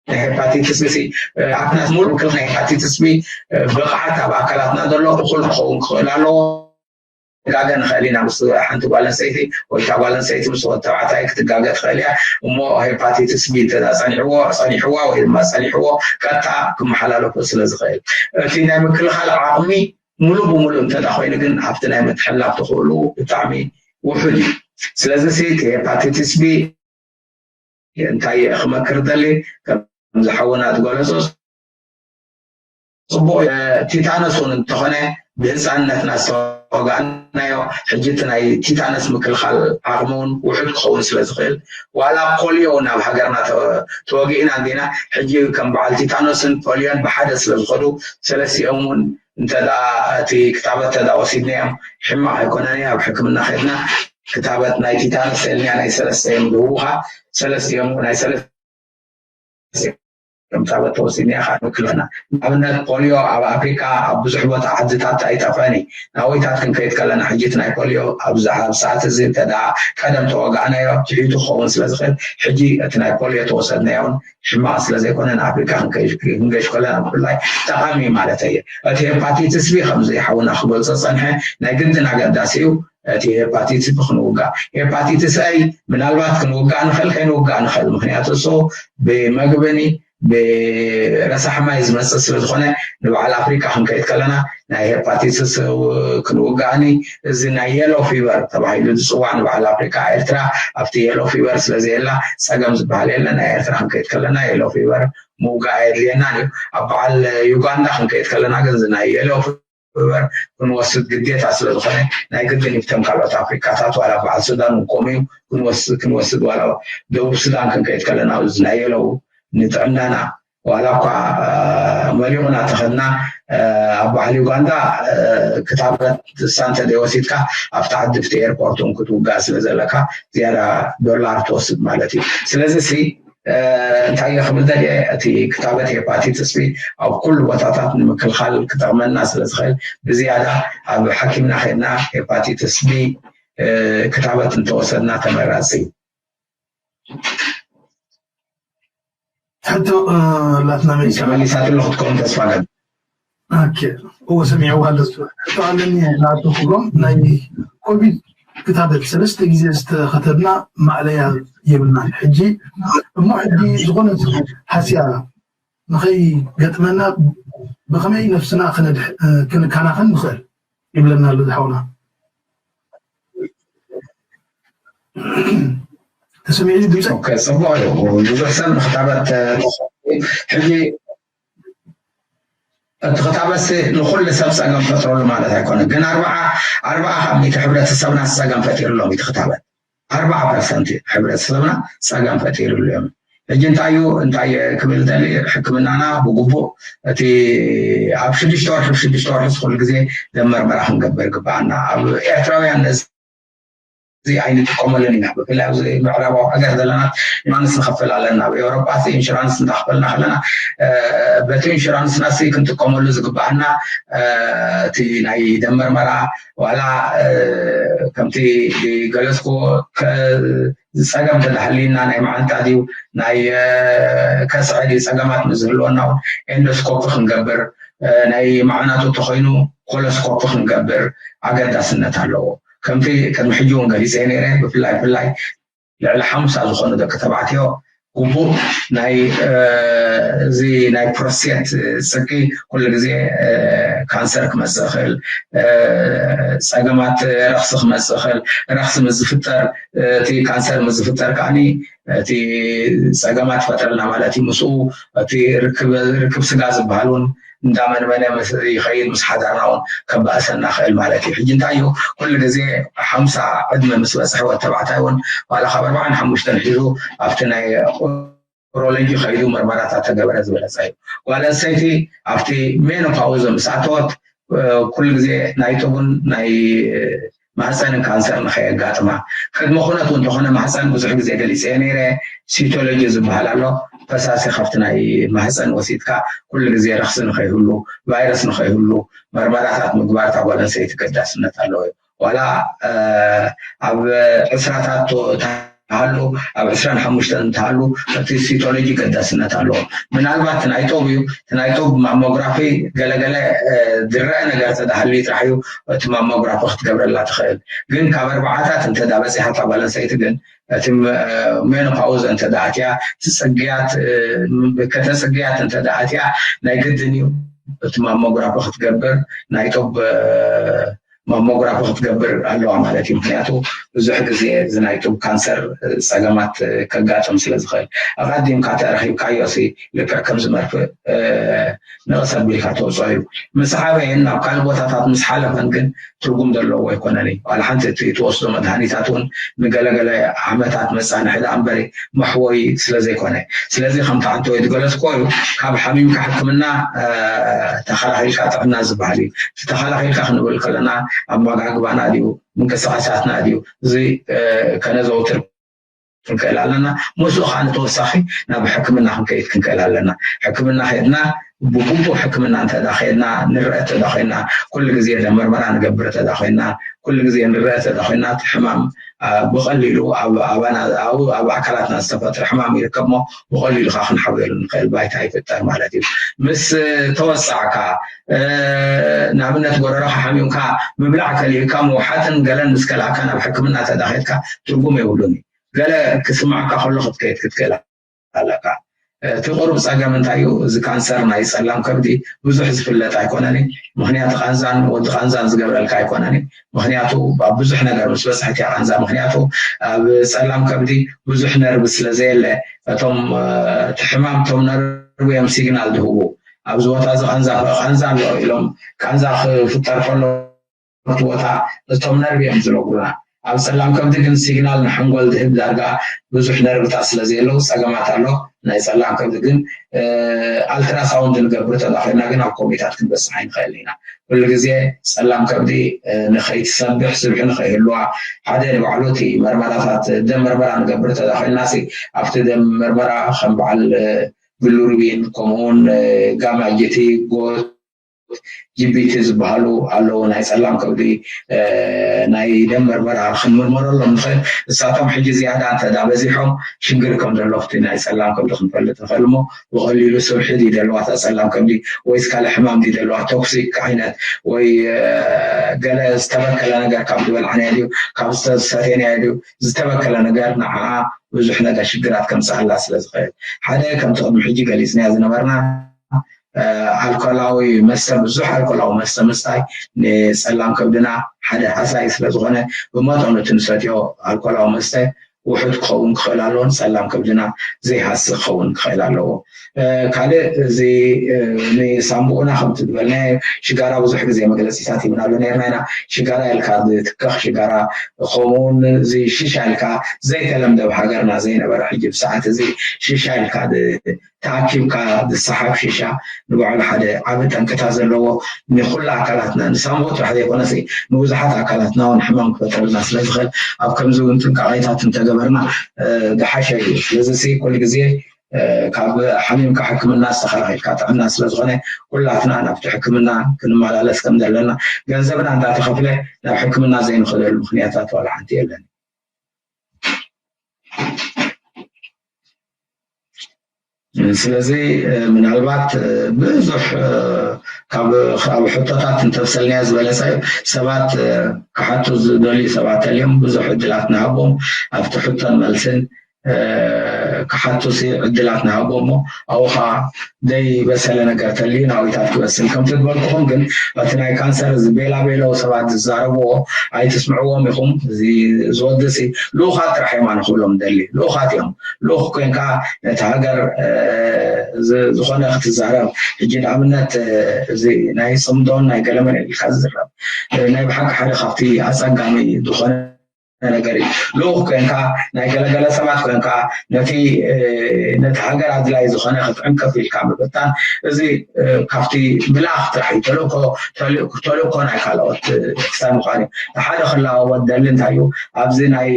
ናይ ሄፓቲትስ ቢ ኣብናት ሙሉ ክል ናይ ሄፓቲትስ ቢ ብቕዓት ኣብ ኣካላትና ዘሎ እኩል ክኸውን ክኽእል ኣለዎ። ጋገ ንኽእል ኢና ምስ ሓንቲ ጓል ኣንስተይቲ ወይ እታ ጓል ኣንስተይቲ ምስ ወዲ ተባዕታይ ክትጋገ ትኽእል እያ እሞ ሄፓቲትስ ቢ እንተ ጸኒሕዎ ጸኒሕዋ ወይ ድማ ጸኒሕዎ ቀጥታ ክመሓላለፎ ስለ ዝኽእል እቲ ናይ ምክልኻል ዓቕሚ ሙሉ ብሙሉ እንተ ኮይኑ ግን ኣብቲ ናይ ምትሕላፍ ትኽእሉ ብጣዕሚ ውሑድ እዩ። ስለዚ እቲ ሄፓቲትስ ቢ እንታይ ክመክር ደሊ ከምዚ ሓውና ዝገለጾ ጽቡቕ ቲታኖስ እውን እንተኾነ ብህፃንነትና ዝተወጋእናዮ ሕጂ እቲ ናይ ቲታኖስ ምክልኻል ዓቕሚ እውን ውሑድ ክኸውን ስለ ዝኽእል ዋላ ፖልዮ እውን ኣብ ሃገርና ተወጊእና እንዲና ሕጂ ከም በዓል ቲታኖስን ፖልዮን ብሓደ ስለ ዝኸዱ ሰለስቲኦም እውን እንተ እቲ ክታበት ተዳ ወሲድናዮም ሕማቕ ኣይኮነን ኣብ ሕክምና ከድና ክታበት ናይ ቲታኖስ ተልንያ ናይ ሰለስተ እዮም ዝህቡኻ ሰለስቲኦም ናይ ሰለስተ ክታበት ተወሲድና ኢኻ ንክልኽና ንኣብነት ፖሊዮ ኣብ ኣፍሪካ ኣብ ብዙሕ ቦታ ዓድታት ኣይጠፍአን እዩ ናወይታት ክንከይድ ከለና ሕጂ እቲ ናይ ፖሊዮ ኣብ ሰዓት እዚ እንተ ቀደም ተወጋእናዮ ትሒቱ ክኸውን ስለ ዝኽእል ሕጂ እቲ ናይ ፖሊዮ ተወሰድናዮን ሕማቕ ስለ ዘይኮነ ንኣፍሪካ ክንገሽ ከለና ብፍላይ ጠቓሚ ማለት እየ እቲ ሄፓቲትስ ቢ ከምዚ ሓውና ክገልፆ ፀንሐ ናይ ግድን ኣገዳሲ እዩ እቲ ሄፓቲትስ ቢ ክንውጋእ። ሄፓቲትስ ኣይ ምናልባት ክንውጋእ ንኽእል፣ ከይንውጋእ ንኽእል። ምኽንያቱ እሱ ብመግብን ብረሳሕ ማይ ዝመጽእ ስለ ዝኾነ፣ ንበዓል ኣፍሪቃ ክንከይድ ከለና ናይ ሄፓቲትስ ክንውጋእኒ፣ እዚ ናይ የሎ ፊቨር ተባሂሉ ዝጽዋዕ ንበዓል ኣፍሪቃ፣ ኤርትራ ኣብቲ የሎ ፊቨር ስለ ዘየላ ጸገም ዝበሃል የለን። ናይ ኤርትራ ክንከይድ ከለና የሎ ፊቨር ምውጋእ ኣየድልየናን እዩ። ኣብ በዓል ዩጋንዳ ክንከይድ ከለና ግን እዚ ናይ የሎ በር ክንወስድ ግዴታ ስለ ዝኾነ፣ ናይ ግድን ይብተም ካልኦት ኣፍሪካታት ዋላ በዓል ሱዳን እውን ከምኡ እዩ። ክንወስድ ክንወስድ ዋላ ደቡብ ሱዳን ክንከይድ ከለና እዚ ናይ የለው ንጥዕናና ዋላ እኳ መሊቑና ተኸድና ኣብ በዓል ዩጋንዳ ክታበት ሳንተ ደይወሲድካ ኣብቲ ዓዲ ብቲ ኤርፖርት እውን ክትውጋእ ስለ ዘለካ ዝያዳ ዶላር ትወስድ ማለት እዩ። ስለዚ ሲ እንታይ እየ ክብል ደልየ፣ እቲ ክታበት ሄፓቲትስ ቢ ኣብ ኩሉ ቦታታት ንምክልኻል ክጠቕመና ስለ ዝኽእል ብዝያዳ ኣብ ሓኪምና ከድና ሄፓቲትስ ቢ ክታበት እንተወሰድና ተመራፂ እዩ። ሕቶ ላትና መሊሳ ተመሊሳትሎ ክትከውን ተስፋ ገብ ኦኬ እዎ ሰሚዐዋ ኣለሱ ሕቶ ኣለኒ። ንኣቶ ክብሮም ናይ ኮቪድ ክታበት ሰለስተ ግዜ ዝተኸተብና ማዕለያ የብልናን። ሕጂ እሞ ሕጂ ዝኾነ ሰብ ሃስያ ንኸይገጥመና ብኸመይ ነፍስና ክንከናኸን ንኽእል ይብለና ኣሎ ዝሓውና። ተሰሚዑ ድምፀ ኦኬ፣ ፅቡቅ እዩ። ብዙሕ ሰብ ንክታበት ሕጂ እቲ ክታበት ንኩሉ ሰብ ፀገም ፈጥረሉ ማለት ኣይኮነ፣ ግን ኣርባዓ ኣርባዓ ካብ ሚእቲ ሕብረተሰብና ፀገም ፈጢርሎም እቲ ክታበት ኣርባዓ ፐርሰንት ሕብረተሰብና ፀገም ፈጢርሉ እዮም። ሕጂ እንታይ እዩ እንታይ ክብል ደሊ ሕክምናና ብግቡእ እቲ ኣብ ሽዱሽተ ወርሒ ሽዱሽተ ወርሒ ኩሉ ግዜ ደም መርመራ ክንገብር ግባኣና። ኣብ ኤርትራውያን ነዚ እዚ ኣይንጥቀመሉን ኢና። ብፍላይ ኣብዚ ምዕራባዊ ሃገር ዘለና ኢንሹራንስ ንኸፍል ኣለና። ኣብ ኤውሮጳ ኢንሹራንስ እንዳኸፈልና ከለና በቲ ኢንሹራንስና ሲ ክንጥቀመሉ ዝግባኣና እቲ ናይ ደም መርመራ ዋላ ከምቲ ገለጽኩዎ ዝፀገም ተዳሃልዩና ናይ መዓንጣ ድዩ ናይ ከስዐ ድዩ ፀገማት ንዝህልወና እውን ኤንዶስኮፒ ክንገብር ናይ መዓናጡ ተኮይኑ ኮሎስኮፒ ክንገብር ኣገዳስነት ኣለዎ። ከምቲ ቅድሚ ሕጂ እውን ገሊፀ ነይረ ብፍላይ ብፍላይ ልዕሊ ሓምሳ ዝኾኑ ደቂ ተባዕትዮ ግቡእ ናይ እዚ ናይ ፕሮስቴት ስቂ ኩሉ ግዜ ካንሰር ክመፅእ ይኽእል። ፀገማት ረኽሲ ክመፅእ ይኽእል። ረኽሲ ምስ ዝፍጠር እቲ ካንሰር ምስ ዝፍጠር ከዓኒ እቲ ፀገማት ይፈጥረልና ማለት እዩ። ምስኡ እቲ ርክብ ስጋ ዝበሃል እውን እንዳመንመነ ይኸይድ ምስ ሓዳርና እውን ከበእሰና ክእል ማለት እዩ። ሕጂ እንታይ እዩ ኩሉ ግዜ ሓምሳ ዕድመ ምስ በፅሐ ወዲ ተባዕታይ እውን ዋላ ካብ ኣርባዓን ሓሙሽተን ሒዙ ኣብቲ ናይ ኡሮሎጂ ከይዱ ምርመራታት ተገበረ ዝበለፀ እዩ። ጓል ኣንስተይቲ ኣብቲ ሜኖፓውዝ ምስ ኣተወት ኩሉ ግዜ ናይ ጡብን ናይ ማህፀንን ካንሰር ንኸየጋጥማ ቅድሚ ኩነቱ እንተኾነ ማህፀን ብዙሕ ግዜ ገሊፀ ነይረ። ሲቶሎጂ ዝበሃል ኣሎ። ፈሳሲ ካብቲ ናይ ማህፀን ወሲድካ ኩሉ ግዜ ረኽሲ ንኸይህሉ ቫይረስ ንኸይህሉ መርመራታት ምግባር እታ ጓል ኣንስተይቲ ገዳስነት ኣለዎ እዩ። ዋላ ኣብ ዕስራታት ተሃሉ ኣብ ዕስራን ሓሙሽተን እንተሃሉ እቲ ሲቶሎጂ ገዳስነት ኣለዎ። ምናልባት ናይ ጦብ እዩ። እቲ ናይ ጦብ ማሞግራፊ ገለገለ ዝረአ ነገር ተዳሃሉ ጥራሕ እዩ እቲ ማሞግራፊ ክትገብረላ ትኽእል። ግን ካብ ኣርባዓታት እንተ ዳ በፂሓ እታ ጓል ኣንስተይቲ ግን እቲ ሜኖፓውዝ እንተ ዳ ኣትያ እቲ ፅግያት ከተፅግያት እንተ ዳ ኣትያ ናይ ግድን እዩ እቲ ማሞግራፊ ክትገብር ናይ ጦብ ማሞግራፊ ክትገብር ኣለዋ ማለት እዩ። ምክንያቱ ብዙሕ ግዜ እዚ ናይ ጡብ ካንሰር ፀገማት ከጋጥም ስለ ዝኽእል ኣቐዲምካ ተረኺብካዮ ሲ ልክዕ ከምዚ መርፍእ ንቕስ ኣቢልካ ተውፅኦ እዩ። ምስ ዓበየን ናብ ካልእ ቦታታት ምስ ሓለፈን ግን ትርጉም ዘለዎ ኣይኮነን እዩ። ዋላ ሓንቲ እቲ ትወስዶ መድሃኒታት እውን ንገለገለ ዓመታት መፃንሒ ደኣ እምበሪ መሕወይ ስለ ዘይኮነ ስለዚ ከምቲ ዓንተ ወይ ዝገለፅኮ እዩ ካብ ሓሚምካ ሕክምና ተኸላኺልካ ጥዕና ዝበሃል እዩ። ተኸላኺልካ ክንብል ከለና ኣመጋግባና ድዩ ምንቅስቃሳትና ድዩ እዚ ከነዘውትር ክንክእል ኣለና። ምስኡ ከዓ ንተወሳኺ ናብ ሕክምና ክንከይድ ክንክእል ኣለና። ሕክምና ከድና ብግቡእ ሕክምና እንተ ኸድና ንረአ እንተ ኮይና ኩሉ ግዜ ደ መርመራ ንገብር እንተ ኮይና ኩሉ ግዜ ንረአ እንተ ኮይና እቲ ሕማም ብቐሊሉ ኣብ ኣካላትና ዝተፈጥረ ሕማም ይርከብ ሞ ብቐሊሉ ከዓ ክንሓውየሉ ንኽእል ባይታ ይፍጠር ማለት እዩ። ምስ ተወፃዕካ ንኣብነት ጎረሮካ ሓሚምካ ምብላዕ ከሊእካ ምውሓጥን ገለን ምስ ከላእካ ናብ ሕክምና ተዳኺልካ ትርጉም የብሉን እዩ። ገለ ክስማዓካ ከሎ ክትከይድ ክትክእል ኣለካ። እቲ ቁሩብ ፀገም እንታይ እዩ? እዚ ካንሰር ናይ ፀላም ከብዲ ብዙሕ ዝፍለጥ ኣይኮነን። ምክንያቱ ቃንዛን ወዲ ቃንዛን ዝገብረልካ ኣይኮነን። ምክንያቱ ኣብ ብዙሕ ነገር ምስ በፅሐት እያ ቃንዛ። ምክንያቱ ኣብ ፀላም ከብዲ ብዙሕ ነርቭ ስለ ዘየለ እቶም እቲ ሕማም እቶም ነርቭ እዮም ሲግናል ዝህቡ። ኣብዚ ቦታ እዚ ቃንዛ ቃንዛ ኣሎ ኢሎም ቃንዛ ክፍጠር ከሎ እቲ ቦታ እቶም ነርቭ እዮም ዝነግሩና። ኣብ ፀላም ከብዲ ግን ሲግናል ንሓንጎል ዝህብ ዳርጋ ብዙሕ ነርቭታት ስለ ዘየለው ፀገማት ኣሎ። ናይ ፀላም ከብዲ ግን ኣልትራሳውንድ ንገብር ተዳኺልና ግን ኣብ ኮሚታት ክንበፅሕ ኣይንኽእል ኢና። ኩሉ ግዜ ፀላም ከብዲ ንኸይትሰብሕ ስብሒ ንኸይህልዋ ሓደ ንባዕሉ እቲ መርመራታት ደም መርመራ ንገብር ተዳኺልና ሲ ኣብቲ ደም መርመራ ከም በዓል ብሉርቢን ከምኡውን ጋማ ጂቲ ጎት ጂቢቲ ዝበሃሉ ኣለዉ ናይ ፀላም ከብዲ ናይ ደም መርመራ ክንምርመረሎም ንኽእል። እሳቶም ሕጂ ዝያዳ እንተ ዳ በዚሖም ሽግር ከም ዘሎ ኣብቲ ናይ ፀላም ከብዲ ክንፈልጥ ንኽእል እሞ ብቐሊሉ ስብሒ ድዩ ዘለዋ እታ ፀላም ከብዲ ወይስ ካልእ ሕማም ድዩ ዘለዋ ቶክሲክ ዓይነት ወይ ገለ ዝተበከለ ነገር ካብ ዝበላዕናዮ ድዩ ካብ ዝተሰተናዮ ድዩ ዝተበከለ ነገር ንዓ ብዙሕ ነገር ሽግራት ከምፅኣላ ስለ ዝኽእል ሓደ ከምቲ ቅድሚ ሕጂ ገሊፅናዮ ዝነበርና ኣልኮላዊ መስተ ብዙሕ ኣልኮላዊ መስተ ምስታይ ንፀላም ከብድና ሓደ ሃሳይ ስለ ዝኾነ ብመጠኑ እቲ ንሰትዮ ኣልኮላዊ መስተ ውሑድ ክኸውን ክኽእል ኣለዎ። ንፀላም ከብድና ዘይሃስእ ክኸውን ክኽእል ኣለዎ። ካልእ እዚ ንሳምቡኡና ከምቲ ዝበልናዮ ሽጋራ ብዙሕ ግዜ መግለፂታት ይብናሉ ነርና ኢና። ሽጋራ ኢልካ ዝትከኽ ሽጋራ ከምኡውን እዚ ሽሻ ኢልካ ዘይተለምደ ኣብ ሃገርና ዘይነበረ ሕጂ ብሰዓት እዚ ሽሻ ኢልካ ተኣኪብካ ዝሰሓብ ሽሻ ንባዕሉ ሓደ ዓቢ ጠንቅታት ዘለዎ ንኩላ ኣካላትና ንሳንቦ ጥራሕ ዘይኮነሲ ንብዙሓት ኣካላትና እውን ሕማም ክፈጥረልና ስለዝኽእል ኣብ ከምዚ እውን ጥንቃቄታት እንተገበርና ዝሓሸ እዩ። ስለዚ ኩሉ ግዜ ካብ ሓሚምካ ሕክምና ዝተኸላኺልካ ጥዕና ስለዝኾነ ኩላትና ናብቲ ሕክምና ክንመላለስ ከም ዘለና ገንዘብና እንዳተኸፍለ ናብ ሕክምና ዘይንኽደሉ ምክንያታት ዋላ ሓንቲ የለን። ስለዚ ምናልባት ብዙሕ ካብ ሕቶታት እንተብሰልናዮ ዝበለፀ ሰባት ክሓቱ ዝደልዩ ሰባት ተልዮም ብዙሕ ዕድላት ንሃቦም ኣብቲ ሕቶን መልስን ክሓቱ ዕድላት ንሃቦ እሞ ኣብኡ ከዓ ዘይበሰለ ነገር ተልዩ ናዊታት ክበስል ከምቲ ዝበልኩኹም ግን እቲ ናይ ካንሰር እዚ ቤላ ቤለው ሰባት ዝዛረብዎ ኣይትስምዕዎም ኢኹም። እዚ ዝወዲ ሲ ልኡኻት ጥራሕ እዮም ኣነ ክብሎም ደሊ ልኡኻት እዮም። ልኡኽ ኮይንካ ነቲ ሃገር ዝኾነ ክትዛረብ ሕጂ ንኣብነት እዚ ናይ ፅምዶን ናይ ገለመን ኢልካ ዝዝረብ ናይ ብሓቂ ሓደ ካብቲ ኣፀጋሚ ዝኾነ ነገር እዩ። ልኡኽ ኮይንካ ናይ ገለገለ ሰባት ኮይንካ ነቲ ነቲ ሃገር ኣድላይ ዝኾነ ክትዕንቅፍ ኢልካ ምብታን እዚ ካብቲ ምልኣኽ ጥራሕ እዩ። ተልእኮ ናይ ካልኦት ክሳብ ምዃን እዩ። ሓደ ክለዋወጥ ደሊ እንታይ እዩ ኣብዚ ናይ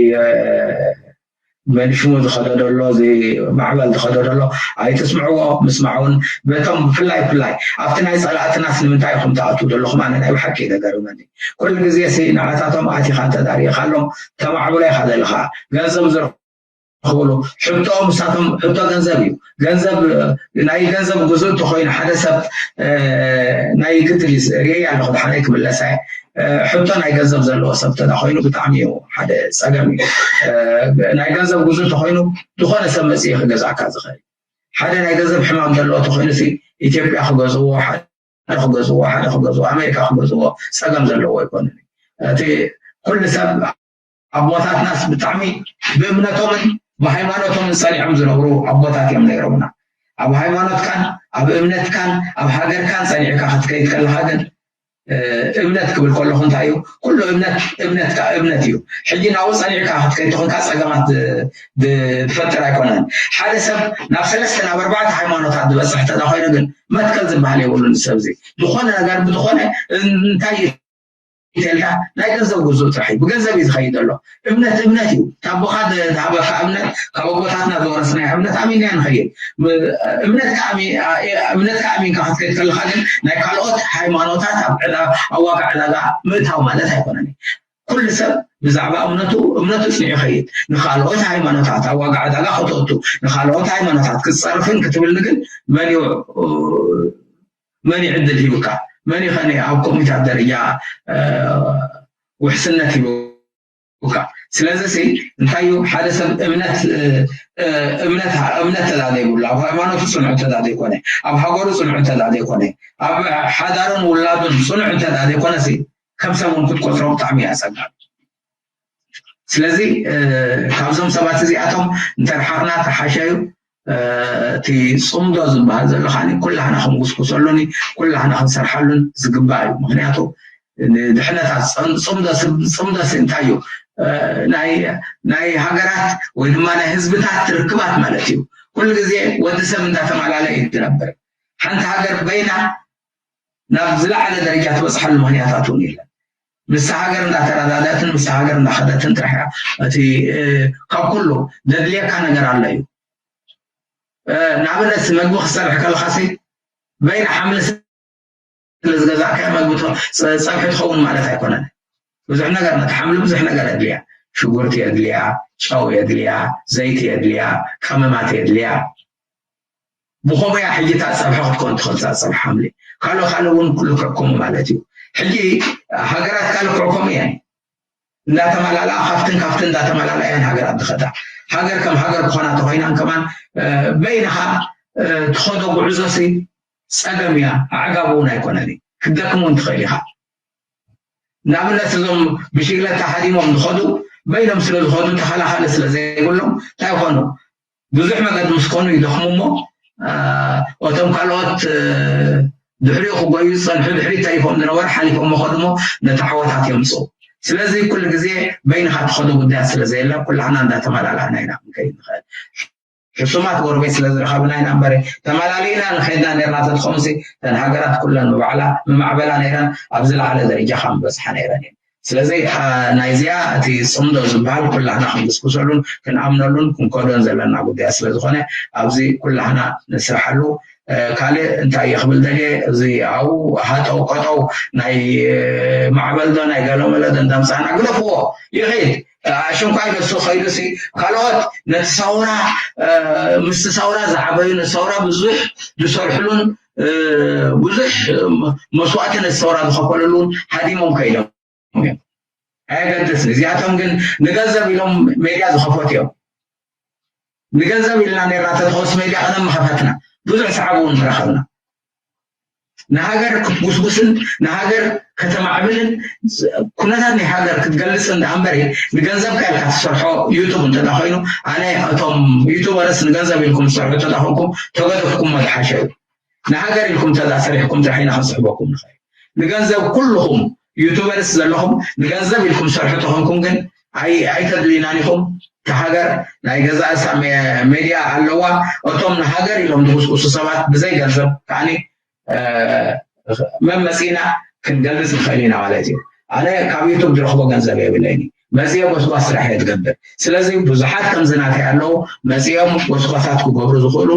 መንሽሙ ዝኸዶ ዘሎ እዚ ማዕበል ዝኸዶ ዘሎ ኣይትስምዕዎ። ምስማዕ እውን በቶም ብፍላይ ብፍላይ ኣብቲ ናይ ፀላእትናስ ንምንታይ ኢኹም ትኣትዉ ዘለኹም ኣነ ናይ ብሓቂ ይገርመኒ። ኩሉ ግዜ ሲ ንዓታቶም ኣቲኻ እንተዳሪእኻሎም ተማዕብሎ ኢኻ ዘለኻ። ገንዘብ ዝረኽብሉ ሕቶኦም ንሳቶም ሕቶ ገንዘብ እዩ። ገንዘብ ናይ ገንዘብ ግዙእ እንተኮይኑ ሓደ ሰብ ናይ ግድል እዩ ርእየ ኣለኹ ድሓነይ ክምለሳ እየ። ሕቶ ናይ ገንዘብ ዘለዎ ሰብ እንተ ኮይኑ ብጣዕሚ እዩ ሓደ ፀገም እዩ። ናይ ገንዘብ ግዙእ እንተኮይኑ ዝኾነ ሰብ መፅኡ ክገዝኣካ ዝኽእል ሓደ ናይ ገንዘብ ሕማም ዘለዎ ተኮይኑ ኢትዮጵያ ክገዝዎ ሓደ ክገዝዎ ሓደ ክገዝዎ ኣሜሪካ ክገዝዎ ፀገም ዘለዎ ኣይኮነን። እቲ ኩሉ ሰብ ኣቦታትናስ ብጣዕሚ ብእምነቶምን ብሃይማኖቶምን ፀኒዖም ዝነብሩ ኣቦታት እዮም ነይሮምና። ኣብ ሃይማኖትካን ኣብ እምነትካን ኣብ ሃገርካን ፀኒዕካ ክትከይድ ከለካ ግን እምነት ክብል ከለኹ እንታይ እዩ? ኩሉ እምነት እምነትካ እምነት እዩ። ሕጂ ናብኡ ፀኒዕካ ክትከይድ ተኾንካ ፀገማት ዝፈጥር ኣይኮነን። ሓደ ሰብ ናብ ሰለስተ ናብ ኣርባዕተ ሃይማኖታት ዝበፅሕ ተዳ ኮይኑ ግን መትከል ዝበሃል የብሉን። ሰብ እዚ ዝኾነ ነገር ብዝኾነ እንታይ ተልካ ናይ ገንዘብ ግዙእ ጥራሕ እዩ። ብገንዘብ እዩ ዝኸይድ ዘሎ። እምነት እምነት እዩ። ካብ ኣቦኻ ዝሃበካ እምነት፣ ካብ ኣቦታትና ዝወረስናዮ እምነት ኣሚንና ንኸይድ። እምነትካ ኣሚ- እምነትካ ኣሚንካ ክትከይድ ከለኻ ግን ናይ ካልኦት ሃይማኖታት ኣብ ዕዳ- ኣብ ዋጋ ዕዳጋ ምእታው ማለት ኣይኮነን። ኩሉ ሰብ ብዛዕባ እምነቱ እምነቱ ጽኒዑ ይኸይድ። ንኻልኦት ሃይማኖታት ኣብ ዋጋ ዕዳጋ ከተእቱ፣ ንኻልኦት ሃይማኖታት ክትጸርፍን ክትብልን ግን መን እዩ መን እዩ ዕድል ሂቡካ? መን እዩ ኸነ ኣብ ኮሚታት ደረጃ ውሕስነት ሂቡካ? ስለዚ ሲ እንታይ እዩ ሓደ ሰብ እምነት እምነት እምነት ተዳ ዘይብሉ፣ ኣብ ሃይማኖቱ ጽኑዕ ተዳ ዘይኮነ፣ ኣብ ሃገሩ ጽኑዕ ተዳ ዘይኮነ፣ ኣብ ሓዳሩን ውላዱን ጽኑዕ ተዳ ዘይኮነ ሲ ከም ሰብ እውን ክትቆጽሮ ብጣዕሚ እዩ ኣጸጋሚ። ስለዚ ካብዞም ሰባት እዚኣቶም እንተርሓቕና ተሓሸ እዩ። እቲ ጽምዶ ዝበሃል ዘሎ ከዓ ኩላህና ክንጉስጉሰሉን ኩላህና ክንሰርሓሉን ዝግባእ እዩ። ምክንያቱ ንድሕነታት ጽምዶ ጽምዶ እንታይ እዩ? ናይ ሃገራት ወይ ድማ ናይ ህዝብታት ርክባት ማለት እዩ። ኩሉ ግዜ ወዲ ሰብ እንዳተማላለየ እዩ ዝነብር። ሓንቲ ሃገር በይና ናብ ዝለዓለ ደረጃ ትበፅሓሉ ምክንያታት እውን የለን። ምስቲ ሃገር እንዳተረዳዳእትን ምስቲ ሃገር እንዳኸደትን ጥራሕ እያ እቲ ካብ ኩሉ ዘድልየካ ነገር ኣሎ እዩ። ንኣብነት መግቢ ክትሰርሕ ከለኻሲ በይና ሓምሊ ስለዝገዛእካዮ መግቢ ፀብሒ ትኸውን ማለት ኣይኮነን። ብዙሕ ነገር ነቲ ሓምሊ ብዙሕ ነገር የድልያ። ሽጉርቲ የድልያ፣ ጨው የድልያ፣ ዘይቲ የድልያ፣ ቀመማት የድልያ። ብኸመያ ሕጂ እታ ፀብሒ ክትኮን ትኽእል እታ ፀብሒ ሓምሊ ካልኦ ካልኦ እውን ኩሉ ክዕከሙ ማለት እዩ። ሕጂ ሃገራት ካልእ ክዕከሙ እየን እንዳተመላልኣ ካብትን ካብትን እንዳተመላልኣ እየን ሃገራት ዝኸዳ። ሃገር ከም ሃገር ክኾና ተኾይናን ከማን በይንኻ ትኸዶ ጉዕዞሲ ፀገም እያ። ኣዕጋቢ እውን ኣይኮነን እዩ። ክትደክም እውን ትኽእል ኢኻ። ንኣብነት እዞም ብሽግለታ ሃዲሞም ዝኸዱ በይኖም ስለ ዝኸዱ ተኸላኻሊ ስለ ዘይብሎም እንታይ ይኾኑ? ብዙሕ መገዲ ምስ ኮኑ ይደኽሙ እሞ እቶም ካልኦት ድሕሪኡ ክጎዩ ዝፀንሑ ድሕሪ ተሪፎም ዝነበሩ ሓሊፎም መኸዱ እሞ ነቲ ዓወታት የምፅኡ። ስለዚ ኩሉ ግዜ በይንኻ ትኸዶ ጉዳያት ስለ ዘየለ ኩላህና እንዳተመላላእና ኢና ክንከይድ ንኽእል። ሕሱማት ጎረቤት ስለ ዝረኸብና ኢና እምበር ተመላሊእና ንኸይድና ነርና ተትኾንሲ እተን ሃገራት ኩለን ምባዕላ ምማዕበላ ነይረን ኣብ ዝለዓለ ደረጃ ካብ ምበፅሓ ነይረን እየን። ስለዚ ናይዚኣ እቲ ፅምዶ ዝበሃል ኩላህና ክንግስግሰሉን ክንኣምነሉን ክንከዶን ዘለና ጉዳያት ስለ ዝኾነ ኣብዚ ኩላህና ንስርሓሉ። ካልእ እንታይ እየ ክብል ደልየ፣ እዚ ኣብኡ ሃጠው ቀጠው ናይ ማዕበል ዶ ናይ ገለመለ ዶ እንዳምፃና ግደፍዎ ይኸይድ። ኣሽንኳይ ደሱ ኸይዱሲ ካልኦት ነቲ ሰውራ ምስቲ ሰውራ ዝዓበዩ ንሰውራ ብዙሕ ዝሰርሕሉን ብዙሕ መስዋእቲ ነቲ ሰውራ ዝኸፈለሉን ሃዲሞም ከይዶም እዮም። ኣየገድስን። እዚኣቶም ግን ንገንዘብ ኢሎም ሜድያ ዝኸፈቱ እዮም። ንገንዘብ ኢልና ነርና ተተኸስ ሜድያ ቀደም ምኸፈትና ብዙሕ ሰዓብ እውን ምረኸብና። ንሃገር ክትጉስጉስን ንሃገር ከተማዕብልን ኩነታት ናይ ሃገር ክትገልጽ እንዳ እምበሪ ንገንዘብ ከልካ ትሰርሖ ዩቱብ እንተ ኮይኑ ኣነ እቶም ዩቱበርስ ንገንዘብ ኢልኩም ትሰርሑ እንተ ኮይንኩም ተገደፍኩም መድሓሸ እዩ። ንሃገር ኢልኩም ተዛ ሰሪሕኩም ጥራሕ ኢና ክንስሕበኩም ንኽእል። ንገንዘብ ኩልኹም ዩቱበርስ ዘለኹም ንገንዘብ ኢልኩም ሰርሑ ተኾንኩም ግን ኣይተድልዩናን ኢኹም። እቲ ሃገር ናይ ገዛእ ርእሳ ሜድያ ኣለዋ። እቶም ንሃገር ኢሎም ዝጉስጉሱ ሰባት ብዘይ ገንዘብ ከዓኒ መን መፂና ክንገልፅ ንኽእል ኢና ማለት እዩ። ኣነ ካብ ዩቱብ ዝረኽቦ ገንዘብ የብለይን። መፅየ ጎስጓስ ስራሕ እየ ዝገብር። ስለዚ ብዙሓት ከምዚ ናተይ ኣለዉ መፅዮም ጎስጓሳት ክገብሩ ዝኽእሉ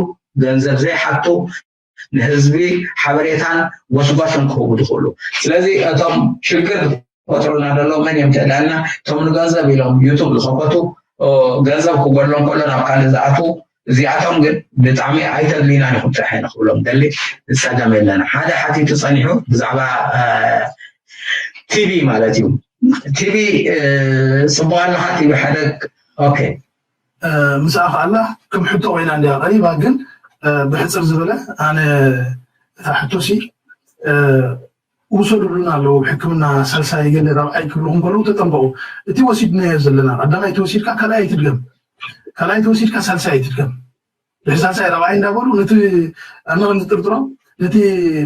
ገንዘብ ዘይሓቱ ንህዝቢ ሓበሬታን ጎስጓስን ክህቡ ዝኽእሉ። ስለዚ እቶም ሽግር ዝፈጥሩና ዘለዉ መን እዮም ተዳልና እቶም ንገንዘብ ኢሎም ዩቱብ ዝኸፈቱ ገንዘብ ክጎድሎም ከሎ ናብ ካልእ ዝኣትዉ እዚኣቶም ግን ብጣዕሚ ኣይተድልዩናን ኢኹም ጥራሕ ኢና ክብሎም ደሊ። ፀገም የለና ሓደ ሓቲቱ ፀኒሑ ብዛዕባ ቲቪ ማለት እዩ። ቲቪ ፅቡቅ ኣለካ ቲቪ ሓደ ኦኬ ምስኣ ከኣላ ከም ሕቶ ኮይና እንዲያ ቀሪባ ግን ብሕፅር ዝበለ ኣነ እታ ሕቶሲ ውሰዱሉን ኣለዎ ሕክምና ሳልሳይ ገለ ራብዓይ ክብልኹም ከለዉ ተጠንቀቁ። እቲ ወሲድናዮ ዘለና ቀዳማይ ተወሲድካ ካልኣይ ኣይትድገም ካልኣይ ተወሲድካ ሳልሳይ ኣይትድገም ድሕሪ ሳልሳይ ራብዓይ እንዳበሉ ነቲ ኣነ ከም ዝጥርጥሮም ነቲ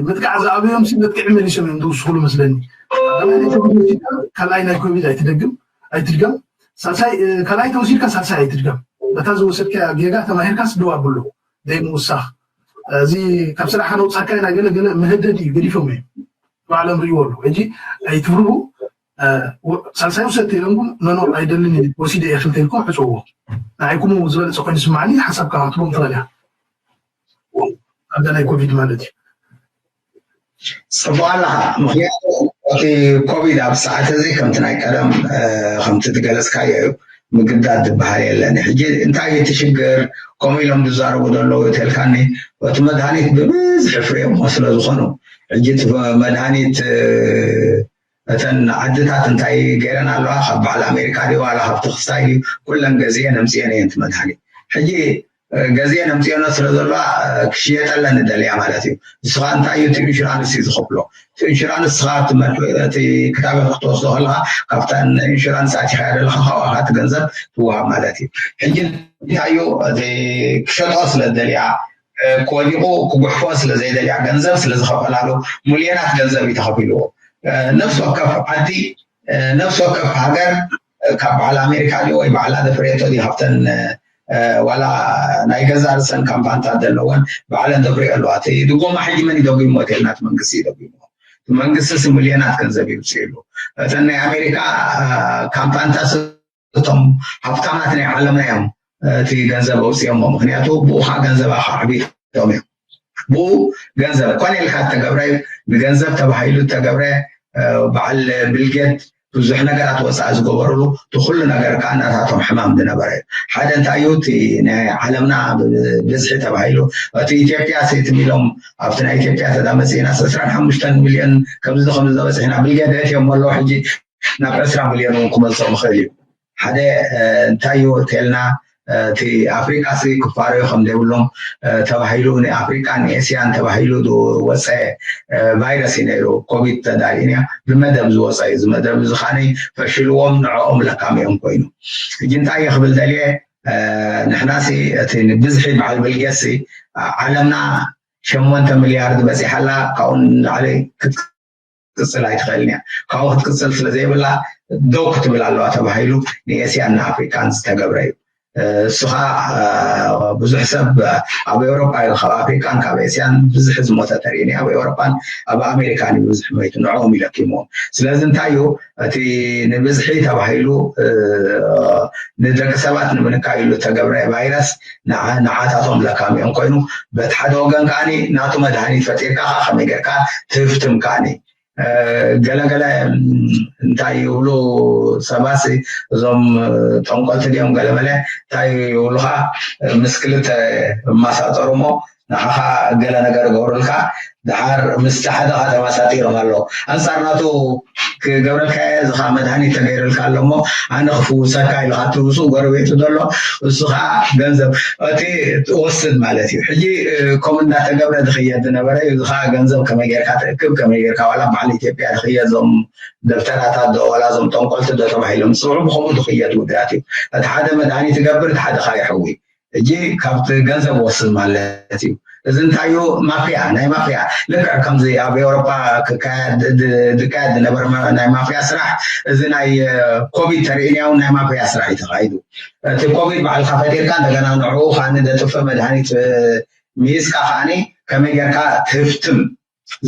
ምጥቃዕ ዝኣበዮም ሲ መጥቅዒ መሊሶም እዮም ዝውስኹሉ መስለኒ። ቀዳማይ ናይ ኮቪድ ወሲድካ ካልኣይ ናይ ኮቪድ ኣይትደግም ኣይትድገም ሳልሳይ ካልኣይ ተወሲድካ ሳልሳይ ኣይትድገም በታ ዝወሰድካ ጌጋ ተማሂርካ ስደው ኣብሉ ዘይምውሳኽ እዚ ካብ ስራሕ ነውፃካ ኢና ገለ ገለ መህደድ እዩ ገዲፎም እዮም ባዕሎም ርእይዎ ኣለዉ ሕጂ ኣይትፍርሁ ሳልሳይ ውሰድ ተይለንኩም መኖር ኣይደልን እዩ ወሲደ እየ ክልተ ኢልኩም ዕፅዎ። ንዓይኩም ዝበለፀ ኮይኑ ስማዕኒ ሓሳብካ ክትቦም ትኽእል እያ። ኣብዛ ናይ ኮቪድ ማለት እዩ። ፅቡቅ ኣለካ። ምክንያቱ እቲ ኮቪድ ኣብ ሰዓት እዚ ከምቲ ናይ ቀደም ከምቲ ዝገለፅካዮ እዩ። ምግዳድ ዝበሃል የለን። ሕጂ እንታይ እቲ ሽግር? ከምኡ ኢሎም ዝዛረቡ ዘለዉ ተልካኒ፣ እቲ መድሃኒት ብብዝሒ ፍርዮሞ ስለ ዝኾኑ ሕጂ እቲ መድሃኒት እተን ዓድታት እንታይ ገይረን ኣለዋ? ካብ በዓል ኣሜሪካ ድዩ ዋላ ካብ ተክስታይ ድዩ? ኩለን ገዚኤን ኣምፅኤን እየን እቲ መድሃኒት። ሕጂ ገዚኤን ኣምፅኤኖ ስለ ዘለዋ ክሽየጠለን ንደልያ ማለት እዩ። ንስኻ እንታይ እዩ እቲ ኢንሹራንስ እዩ ዝኸፍሎ? እቲ ኢንሹራንስ ስኻ እቲ ክታበት ክትወስዶ ከለካ ካብታ ኢንሹራንስ ኣቲኻያ ዘለካ ካብኡ እቲ ገንዘብ ትወሃብ ማለት እዩ። ሕጂ እንታይ እዩ እቲ ክሸጦ ስለ ዝደልያ ክወዲቑ ክጉሕፎ ስለ ዘይደልያ ገንዘብ ስለ ዝኸፈላሉ ሚልዮናት ገንዘብ እዩ ተኸፊልዎ። ነፍሲ ወከፍ ዓዲ ነፍሲ ወከፍ ሃገር ካብ በዓል ኣሜሪካ ድዩ ወይ ባዕላ ዘፍረየቶ ድዩ ሃብተን ዋላ ናይ ገዛ ርእሰን ካምፓንታት ዘለወን ባዕለን ዘፍረዮ ኣለዋ። እቲ ድጎማ ሕጂ መን እዩ ደጒሞ? እቲ ናት መንግስቲ እዩ ደጒሞ። እቲ መንግስቲ ሲ ሚልዮናት ገንዘብ ይውፅእ ይብሉ። እተን ናይ ኣሜሪካ ካምፓንታት እቶም ሃብታማት ናይ ዓለምና እዮም እቲ ገንዘብ ኣውፅኦሞ። ምክንያቱ ብኡ ከዓ ገንዘብ ኣካዕቢቶም እዮም። ብኡ ገንዘብ ኮነ ኢልካ እተገብረ ንገንዘብ ተባሂሉ እተገብረ በዓል ቢልጌት ብዙሕ ነገራት ወፃኢ ዝገበሩሉ እቲ ኩሉ ነገር ከዓ እናታቶም ሕማም ዝነበረ እዩ። ሓደ እንታይ እዩ እቲ ናይ ዓለምና ብዝሒ ተባሂሉ እቲ ኢትዮጵያ ሴትም ኢሎም ኣብቲ ናይ ኢትዮጵያ ተዳመፂና ዕስራን ሓሙሽተን ሚልዮን ከምዚ ከምዚ ዝበፅሕና ቢልጌት እትዮም ኣለዉ ሕጂ ናብ ዕስራ ሚልዮን እውን ክመልሶ ምኽእል እዩ። ሓደ እንታይ እዩ ተልና እቲ ኣፍሪቃ ሲ ክፋረዩ ከም ዘይብሎም ተባሂሉ ንኣፍሪቃን ኤስያን ተባሂሉ ዝወፀ ቫይረስ እዩ ነይሩ። ኮቪድ ተዳሊእንያ ብመደብ ዝወፀ እዩ። እዚ መደብ እዚ ካኒ ፈሽልዎም ንዕኦም ለካሚኦም ኮይኑ ሕጂ እንታይ እየ ክብል ደልየ ንሕና ሲ እቲ ንብዝሒ በዓል ብልጌት ሲ ዓለምና ሸሞንተ ሚልያርድ በፂሓላ ካብኡ ንላዕሊ ክትቅፅል ኣይትኽእልን እያ። ካብኡ ክትቅፅል ስለ ዘይብላ ደው ክትብል ኣለዋ ተባሂሉ ንኤስያን ንኣፍሪካን ዝተገብረ እዩ። እሱ ከዓ ብዙሕ ሰብ ኣብ ኤውሮጳ እዩ ካብ ኣፍሪካን ካብ ኤስያን ብዙሕ ዝሞተ ተሪእኒ ኣብ ኤውሮጳን ኣብ ኣሜሪካን እዩ ብዙሕ ሞይቱ ንዕኦም ይለኪምዎም። ስለዚ እንታይ እዩ እቲ ንብዝሒ ተባሂሉ ንደቂ ሰባት ንምንካይ ኢሉ ተገብረ ቫይረስ ንዓታቶም ለካሚኦም ኮይኑ በቲ ሓደ ወገን ከዓኒ ናቱ መድሃኒት ፈጢርካ ከዓ ከመይ ጌርካ ትህፍትም ከዓኒ ገለገለ እንታይ ይብሉ ሰባሲ እዞም ጠንቆልቲ ድዮም ገለመለ እንታይ ይብሉካ ምስ ክልተ ማሳጠሩ እሞ ንዓኻ ገለ ነገር ገብሩልካ ደሓር ምስቲ ሓደ ከተመሳጢሮም ኣለዉ ኣንፃር ናቱ ክገብረልካ እዚ ከዓ መድሃኒት ተገይሩልካ ኣሎ እሞ ኣነ ክፍውሰካ ኢልካ ትብሱ ጎረቤቱ ዘሎ እሱ ከዓ ገንዘብ እቲ ትወስድ ማለት እዩ ሕጂ ከም እንዳተገብረ ዝኽየድ ዝነበረ እዩ እዚ ከዓ ገንዘብ ከመይ ጌርካ ትእክብ ከመይ ጌርካ ዋላ በዓል ኢትዮጵያ ዝኽየድ ዞም ደብተራታት ዶ ዋላ ዞም ጠንቆልቲ ዶ ተባሂሎም ዝፅውዑ ብከምኡ ዝኽየድ ጉዳያት እዩ እቲ ሓደ መድሃኒት ይገብር እቲ ሓደ ከዓ ይሕዊ ሕጂ ካብቲ ገንዘብ ወስድ ማለት እዩ። እዚ እንታይ እዩ? ማፍያ ናይ ማፍያ ልክዕ ከምዚ ኣብ ኤውሮጳ ክካየድ ዝካየድ ዝነበረ ናይ ማፍያ ስራሕ እዚ ናይ ኮቪድ ተርእንያ እውን ናይ ማፍያ ስራሕ እዩ ተኻይዱ። እቲ ኮቪድ ባዕልካ ፈጢርካ እንደገና ንዕኡ ከዓኒ ዘጥፍእ መድሃኒት ሚሂዝካ ከዓኒ ከመይ ጌርካ ትህፍትም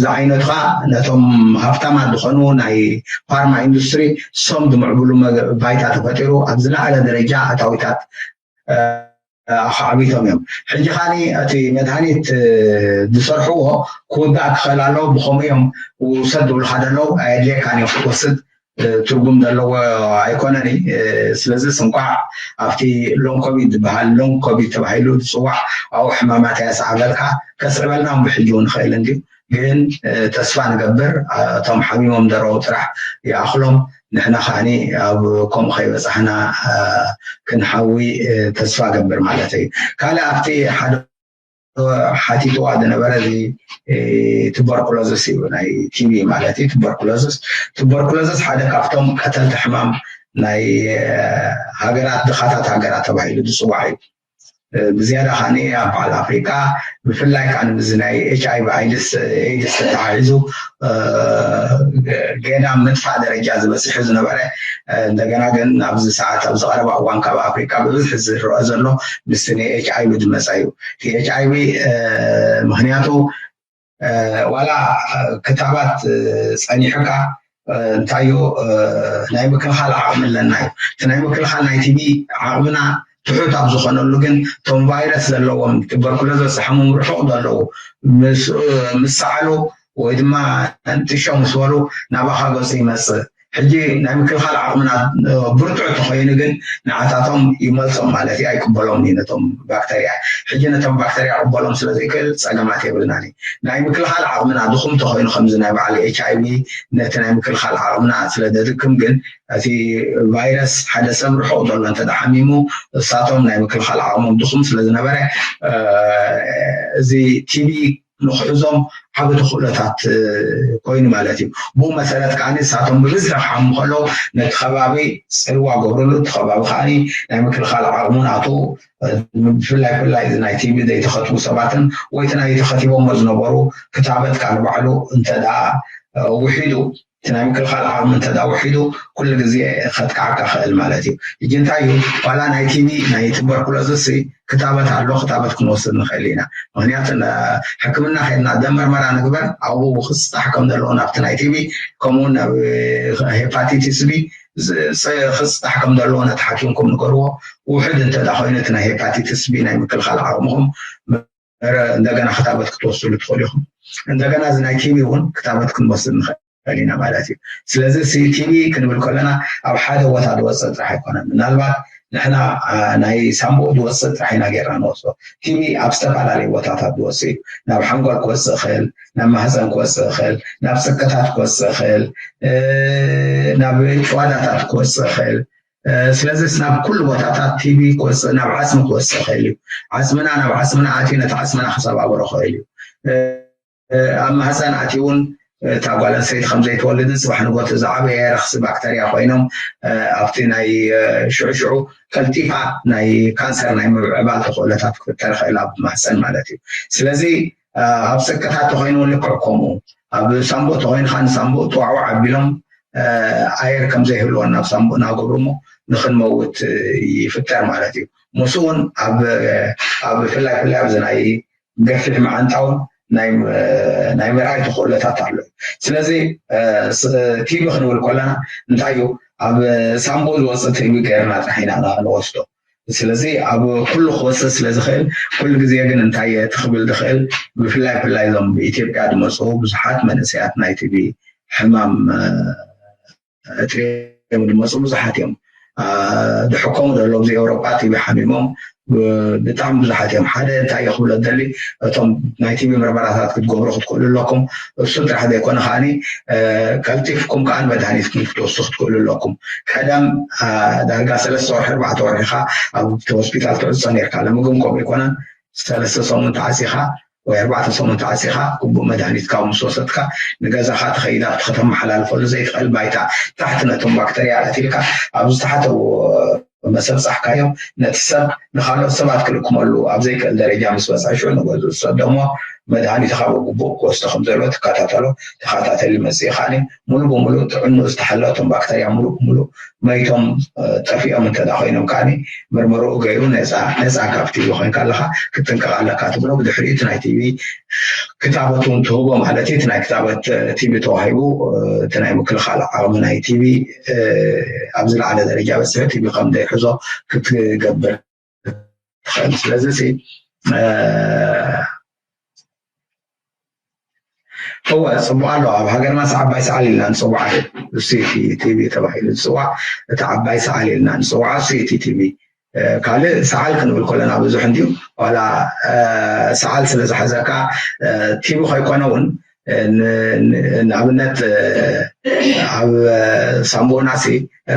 ዝዓይነትካ ነቶም ሃፍታማት ዝኾኑ ናይ ፋርማ ኢንዱስትሪ ሶም ዝምዕብሉ ባይታ ተፈጢሩ ኣብ ዝለዓለ ደረጃ ኣታዊታት ኣኻዕቢቶም እዮም። ሕጂ ካኒ እቲ መድሃኒት ዝሰርሕዎ ክውዳእ ክኽእል ኣለዎ። ብኸምኡ እዮም ውሰድ ዝብሉካ ዘለዉ ኣየድልየካን እዮም ክትወስድ ትርጉም ዘለዎ ኣይኮነን። ስለዚ እንኳዕ ኣብቲ ሎንግ ኮቪድ ዝበሃል ሎንግ ኮቪድ ተባሂሉ ዝፅዋዕ ኣብኡ ሕማማት ኣየስዓበልካ ከስዕበልና እውን ብሕጂ እውን ይኽእል እንድዩ። ግን ተስፋ ንገብር እቶም ሓሚሞም ዘረው ጥራሕ ይኣኽሎም ንሕና ከዓኒ ኣብ ከምኡ ከይበፃሕና ክንሓዊ ተስፋ ገብር ማለት እዩ። ካልእ ኣብቲ ሓደ ሓቲትዋ ዝነበረ እዚ ቱበርኩሎዝስ እዩ ናይ ቲቪ ማለት እዩ ቱበርኩሎዝስ ቱበርኩሎዝስ ሓደ ካብቶም ቀተልቲ ሕማም ናይ ሃገራት ድኻታት ሃገራት ተባሂሉ ዝፅዋዕ እዩ። ብዝያዳ ከዓኒ ኣብ በዓል ኣፍሪቃ ብፍላይ ከዓ ንምዚ ናይ ኤች ኣይቪ ኤድስ ተተሓሒዙ ገና ምጥፋእ ደረጃ ዝበፅሑ ዝነበረ እንደገና ግን ኣብዚ ሰዓት ኣብዚ ቀረባ እዋን ካብ ኣፍሪቃ ብብዝሒ ዝረአ ዘሎ ምስቲ ናይ ኤች ኣይቪ ዝመፀ እዩ። እቲ ኤች ኣይቪ ምክንያቱ ዋላ ክታባት ፀኒሑካ እንታይ እዩ፣ ናይ ምክልኻል ዓቕሚ ኣለና እዩ። እቲ ናይ ምክልኻል ናይ ቲቢ ዓቕምና ትሑት ኣብ ዝኾነሉ ግን፣ እቶም ቫይረስ ዘለዎም፣ ቱበርኩሎዘስ ዝሓምሙ ርሑቕ ዘለዉ ምስ ሰዓሉ ወይ ድማ ጥሾ ምስ በሉ ናባኻ ገፁ ይመፅእ። ሕጂ ናይ ምክልኻል ዓቕምና ብርቱዕ ተኾይኑ ግን፣ ንዓታቶም ይመልሶም ማለት እዩ፣ ኣይቅበሎም እዩ ነቶም ባክተርያ። ሕጂ ነቶም ባክተርያ ቅበሎም ስለ ዘይክእል ጸገማት የብልናን እዩ። ናይ ምክልኻል ዓቕምና ድኹም ተኾይኑ፣ ከምዚ ናይ በዓል ኤች ኣይ ቪ ነቲ ናይ ምክልኻል ዓቕምና ስለ ደድክም ግን፣ እቲ ቫይረስ ሓደ ሰብ ርሑቕ ዘሎ እንተ ሓሚሙ፣ እሳቶም ናይ ምክልኻል ዓቕሞም ድኹም ስለ ዝነበረ፣ እዚ ቲቢ ንክሕዞም ዓቢ ተኽእሎታት ኮይኑ ማለት እዩ። ብኡ መሰረት ከዓ ንሳቶም ብብዝሒ ክሓሙ ከለዉ ነቲ ከባቢ ፅልዋ ገብርሉ፣ እቲ ከባቢ ከዓ ናይ ምክልኻል ዓቕሙ ናቱ ብፍላይ ፍላይ እዚ ናይ ቲቢ ዘይተኸትቡ ሰባትን ወይ እቲ ናይ ተኸቲቦሞ ዝነበሩ ክታበት ከዓ ንባዕሉ እንተ ደኣ ውሒዱ እቲ ናይ ምክልኻል ዓቕሚ እንተ ደኣ ውሒዱ ኩሉ ግዜ ከጥቅዓካ ክእል ማለት እዩ። ሕጂ እንታይ እዩ ዋላ ናይ ቲቢ ናይ ቱበርኩሎዝስ ክታበት ኣሎ፣ ክታበት ክንወስድ ንኽእል ኢና። ምክንያቱ ሕክምና ከድና ደም መርመራ ንግበር፣ ኣብኡ ክፅጣሕ ከም ዘለዎ ናብቲ ናይ ቲቢ ከምኡ ናብ ሄፓቲቲስ ቢ ክፅጣሕ ከም ዘለዎ ነቲ ሓኪምኩም ንገርዎ። ውሕድ እንተ ኮይኑ እቲ ናይ ሄፓቲቲስ ቢ ናይ ምክልኻል ዓቕምኹም እንደገና ክታበት ክትወስድሉ ትኽእሉ ኢኹም። እንደገና እዚ ናይ ቲቢ እውን ክታበት ክንወስድ ንኽእል ኢና ማለት እዩ። ስለዚ ቲቢ ክንብል ከለና ኣብ ሓደ ቦታ ዝወፅእ ጥራሕ ኣይኮነን። ምናልባት ንሕና ናይ ሳምቡእ ዝወፅእ ጥራሕ ኢና ጌርና ንወስዶ። ቲቢ ኣብ ዝተፈላለዩ ቦታታት ዝወፅእ እዩ። ናብ ሓንጎል ክወፅእ ይኽእል፣ ናብ ማህፀን ክወፅእ ይኽእል፣ ናብ ፅቅታት ክወፅእ ይኽእል፣ ናብ ጭዋዳታት ክወፅእ ይኽእል። ስለዚስ ናብ ኩሉ ቦታታት ቲቢ ክወፅእ፣ ናብ ዓፅሚ ክወፅእ ይኽእል እዩ። ዓፅምና ናብ ዓፅምና ኣትዩ ነቲ ዓፅምና ክሰባብሮ ይኽእል እዩ። ኣብ ማህፀን ኣትዩ እውን እታ ጓል ኣንስተይቲ ከም ዘይትወልድን ፅባሕ ንጎቱ ዝዓበየ ረኽሲ ባክተርያ ኮይኖም ኣብቲ ናይ ሽዑ ሽዑ ቀልጢፋ ናይ ካንሰር ናይ ምምዕባል ተኽእሎታት ክፍጠር ይኽእል ኣብ ማህፀን ማለት እዩ። ስለዚ ኣብ ፅቅታት ተኮይኑ እውን ልክዕ ከምኡ ኣብ ሳምቡእ ተኮይንካ ንሳምቡእ ጥዋዕዋዕ ኣቢሎም ኣየር ከም ዘይህልወና ኣብ ሳምቡእና ገብሩ እሞ ንክንመውት ይፍጠር ማለት እዩ። ምስ እውን ኣብ ብፍላይ ፍላይ ኣብዚ ናይ ገፊሕ መዓንጣ እውን ናይ ምርኣይ ተኽእሎታት ኣሎ። ስለዚ ቲቢ ክንብል ከለና እንታይ እዩ ኣብ ሳምቡእ ዝወፅእ ቲቢ ገይርና ጥራሕ ኢና ንወስዶ። ስለዚ ኣብ ኩሉ ክወፅእ ስለ ዝኽእል ኩሉ ግዜ ግን እንታይ እቲ ክብል ዝኽእል ብፍላይ ፍላይ እዞም ብኢትዮጵያ ዝመፁ ብዙሓት መንእሰያት ናይ ቲቢ ሕማም እትሪኦም ዝመፁ ብዙሓት እዮም። ድሕኮሙ ዘሎ ኣብዚ ኤውሮጳ ቲቢ ሓሚሞም ብጣዕሚ ብዙሓት እዮም። ሓደ እንታይ ክብሎ ደሊ እቶም ናይ ቲቢ ምርመራታት ክትገብሩ ክትክእሉ ኣለኩም። እሱ ጥራሕ ዘይኮነ ከዓኒ ቀልጢፍኩም ከዓ መድሃኒትኩም ክትወስዱ ክትክእሉ ኣለኩም። ቀደም ዳርጋ ሰለስተ ወርሒ ኣርባዕተ ወርሒ ኢኻ ኣብ ሆስፒታል ትዕጾ ነርካ። ሎሚ ግን ከምኡ ኣይኮነን። ሰለስተ ሰሙን ተዓፂኻ ወይ ኣርባዕተ ሰሙን ተዓፂኻ ግቡእ መድሃኒትካ ምስ ወሰድካ ንገዛኻ ትኸይድ ኣብቲ ከተመሓላልፈሉ ዘይትኽእል ባይታ ታሕቲ ነቶም ባክተርያ ቀቲልካ ኣብ ዝተሓተዎ መሰብፃሕካዮም ነቲ ሰብ ንካልኦት ሰባት ክልክመሉ ኣብ ዘይክእል ደረጃ ምስ በፅሐ ሽዑ ንገዝኡ ዝሰዶ እሞ መድሃኒትኻ ብግቡእ ክወስዶ ከም ዘለዎ ትከታተሎ ተኸታተሊ መፅእ ይኽእል እዩ። ሙሉ ብሙሉ ጥዕንኡ ዝተሓለወ እቶም ባክተርያ ሙሉ ብሙሉ መይቶም ጠፊኦም እንተ ኮይኖም ከዓኒ ምርምርኡ ገይሩ ነፃ ነፃ ካብ ቲቪ ኮይንካ ኣለካ ክትጥንቀቕ ኣለካ ትብሎ። ብድሕሪኡ እቲ ናይ ቲቪ ክታበት እውን ትህቦ ማለት እዩ። እቲ ናይ ክታበት ቲቪ ተዋሂቡ እቲ ናይ ምክልኻል ዓቕሚ ናይ ቲቪ ኣብ ዝለዓለ ደረጃ በፅሑ ቲቪ ከም ዘይሕዞ ክትገብር ትኽእል። ስለዚ እወ፣ ጽቡቕ ኣሎ። ኣብ ሃገርናስ ዓባይ ሰዓል ኢልና ንጽውዓ እዩ። እሱ እቲ ቲቪ ተባሂሉ ዝጽዋዕ፣ እቲ ዓባይ ሰዓል ኢልና ንጽውዓ፣ እሱ እቲ ቲቪ። ካልእ ሰዓል ክንብል ከለና ብዙሕ እንድዩ፣ ዋላ ሰዓል ስለ ዝሓዘካ ቲቪ ከይኮነ እውን ንኣብነት ኣብ ሳምቦናሲ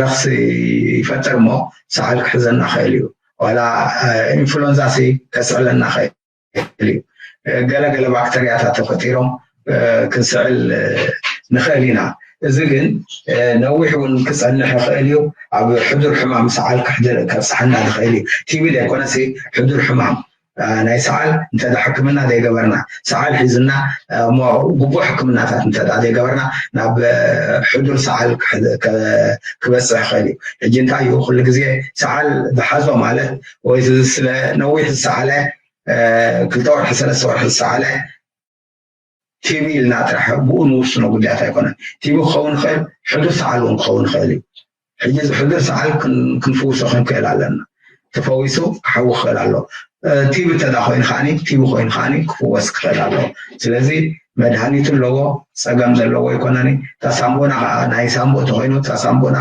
ረኽሲ ይፈጥር እሞ ሰዓል ክሕዘና ኽእል እዩ። ዋላ ኢንፍሉንዛሲ ከስዕለና ኽእል እዩ። ገለ ገለ ባክተርያታት ተፈጢሮም ክንስዕል ንኽእል ኢና። እዚ ግን ነዊሕ እውን ክፀንሕ ይኽእል እዩ። ኣብ ሕዱር ሕማም ሰዓል ከብፅሓና ዝኽእል እዩ። ቲቪ ዘይኮነሲ ሕዱር ሕማም ናይ ሰዓል እንተ ሕክምና ዘይገበርና፣ ሰዓል ሒዝና እሞ ግቡእ ሕክምናታት እንተ ዘይገበርና ናብ ሕዱር ሰዓል ክበፅሕ ይኽእል እዩ። ሕጂ እንታይ እዩ ኩሉ ግዜ ሰዓል ዝሓዞ ማለት ወይ ስለ ነዊሕ ዝሰዓለ ክልተ ወርሒ ሰለስተ ወርሒ ዝሰዓለ ቲቪ ኢልና ጥራሕ ብኡ ንውስኖ ጉዳያት ኣይኮነን። ቲቪ ክኸውን ይኽእል፣ ሕዱር ሰዓል እውን ክኸውን ይኽእል እዩ። ሕጂ እዚ ሕዱር ሰዓል ክንፍውሶ ክንክእል ኣለና። ተፈዊሱ ክሓዊ ክኽእል ኣሎ። ቲቪ እንተዳ ኮይኑ ከዓኒ ቲቪ ኮይኑ ከዓኒ ክፍወስ ክኽእል ኣሎ። ስለዚ መድሃኒቱ ኣለዎ፣ ፀገም ዘለዎ ኣይኮነን። እታ ሳምቦና ከዓ ናይ ሳምቦ እንተኮይኑ እታ ሳምቦና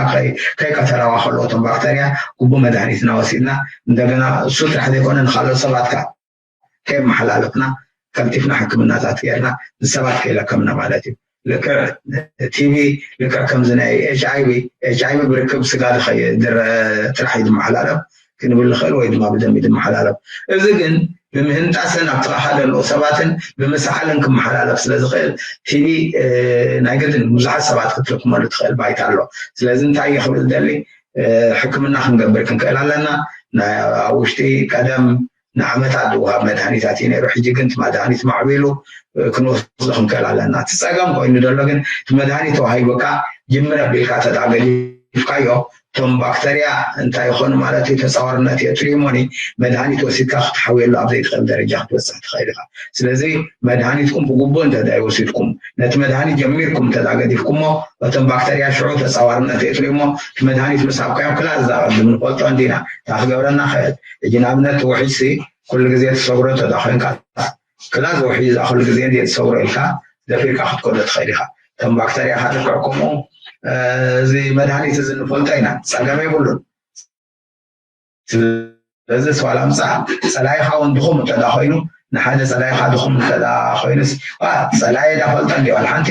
ከይቀተላዋ ከለዎ እቶም ባክተርያ ግቡእ መድሃኒትና ወሲድና እንደገና እሱ ጥራሕ ዘይኮነ ንካልኦት ሰባት ከዓ ከየመሓላለፍና ቀልጢፍና ሕክምናታት ገይርና ንሰባት ከይለከምና ማለት እዩ። ልክዕ ቲቪ ልክዕ ከምዚ ናይ ኤች ኣይቪ ኤች ኣይቪ ብርክብ ስጋ ጥራሕ እዩ ዝመሓላለፍ ክንብል ንኽእል ወይ ድማ ብደም እዩ ዝመሓላለፍ። እዚ ግን ብምህንጣስን ኣብ ጥቓኻ ዘለዉ ሰባትን ብምስዓልን ክመሓላለፍ ስለ ዝኽእል ቲቪ ናይ ግድን ብዙሓት ሰባት ክትልክመሉ ትኽእል ባይታ ኣሎ። ስለዚ እንታይ እየ ክብል ደሊ ሕክምና ክንገብር ክንክእል ኣለና። ኣብ ውሽጢ ቀደም ንዓመታት ዝወሃብ መድሃኒታት እዩ ነይሩ። ሕጂ ግን እቲ መድሃኒት ማዕቢሉ ክንወስዶ ክንክእል ኣለና። እቲ ፀገም ኮይኑ ዘሎ ግን እቲ መድሃኒት ተዋሂቡካ ጅምር ኣቢልካ ተዳገዲፍካዮ እቶም ባክተርያ እንታይ ይኾኑ ማለት እዩ ተፃዋርነት የጥልዩ እሞኒ መድሃኒት ወሲድካ ክትሓውየሉ ኣብ ዘይትኽእል ደረጃ ክትበፅሕ ትኽእል ኢኻ። ስለዚ መድሃኒትኩም ብግቡእ እንተዳይ ወሲድኩም ነቲ መድሃኒት ጀሚርኩም እንተዳገዲፍኩሞ እቶም ባክተርያ ሽዑ ተፃዋርነት የጥልዩ እሞ እቲ መድሃኒት ምስ ሃብካዮም ክላ እዛ ቅድም ንፈልጦ እንዲና እታ ክገብረና ክእል። ሕጂ ንኣብነት ውሒጅ ሲ ኩሉ ግዜ ትሰግሮ እንተዳ ኮይንካ ክላ እዚ ውሒጅ እዛ ኩሉ ግዜ እንዲ ትሰግሮ ኢልካ ደፊርካ ክትከዶ ትኽእል ኢኻ። እቶም ባክተርያ ካልክዕ ከምኡ እዚ መድሃኒት እዚ ንፈልጦ ኢና፣ ፀገም የብሉን። ስለዚ ስዋላ ምፃ ፀላይኻ እውን ድኹም እንተዳ ኮይኑ ንሓደ ፀላይኻ ድኹም እንተዳ ኮይኑስ ፀላየ ዳፈልጠ እንዲ ዋላ ሓንቲ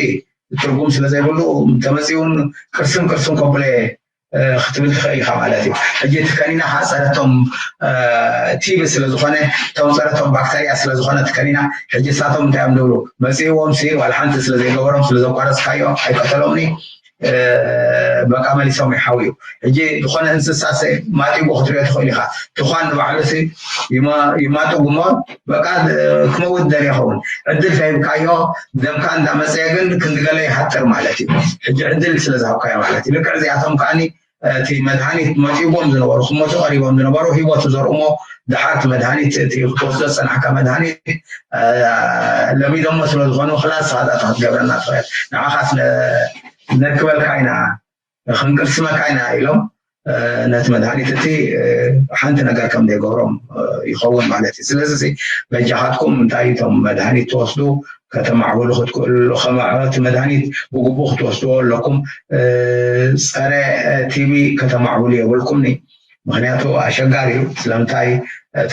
ትርጉም ስለ ዘይብሉ ተመፂኡ እውን ቅርስን ቅርስን ከብሎ ክትብል ትኽእል ኢኻ ማለት እዩ። ሕጂ እቲ ከኒና ከዓ ፀረቶም ቲቪ ስለዝኾነ እቶም ፀረቶም ባክተርያ ስለዝኾነ እቲ ከኒና ሕጂ እሳቶም እንታይ እዮም ዝብሉ መፅእዎም ሲ ዋላ ሓንቲ ስለዘይገበሮም ስለዘቋረፅካዮ ኣይቀተሎምኒ በቃ መሊሶም ይሓውዩ። ሕጂ ዝኾነ እንስሳ ማጢጎ ክትሪኦ ትኽእል ኢኻ። ትኳን ንባዕሉ ይማጥጉ እሞ በቃ ክመውት ደልየ ይኸውን። ዕድል ተሂብካዮ ደምካ እንዳመፀየ ግን ክንዲ ገለ ይሃጥር ማለት እዩ። ሕጂ ዕድል ስለ ዝሃብካዮ ማለት እዩ። ልክዕ እዚኣቶም ከዓኒ እቲ መድሃኒት መፂእዎም ዝነበሩ ክሞቱ ቀሪቦም ዝነበሩ ሂወቱ ዘርኡሞ ድሓር እቲ መድሃኒት እቲ ክትወስዶ ዝፀናሕካ መድሃኒት ለሚዶሞ ስለ ዝኾኑ ክላስ ሳዳታ ክትገብረና ትኽእል ንዓኻስ ነክበልካ ኢና ክንቅስመካ ኢና ኢሎም ነቲ መድሃኒት እቲ ሓንቲ ነገር ከም ዘይገብሮም ይኸውን ማለት እዩ። ስለዚ በጃኻትኩም እንታይ እቶም መድሃኒት ትወስዱ ከተማዕብሉ ክትክእሉ እቲ መድሃኒት ብግቡእ ክትወስድዎ ኣለኩም። ፀረ ቲቪ ከተማዕብሉ የብልኩምኒ። ምክንያቱ ኣሸጋሪ እዩ። ስለምንታይ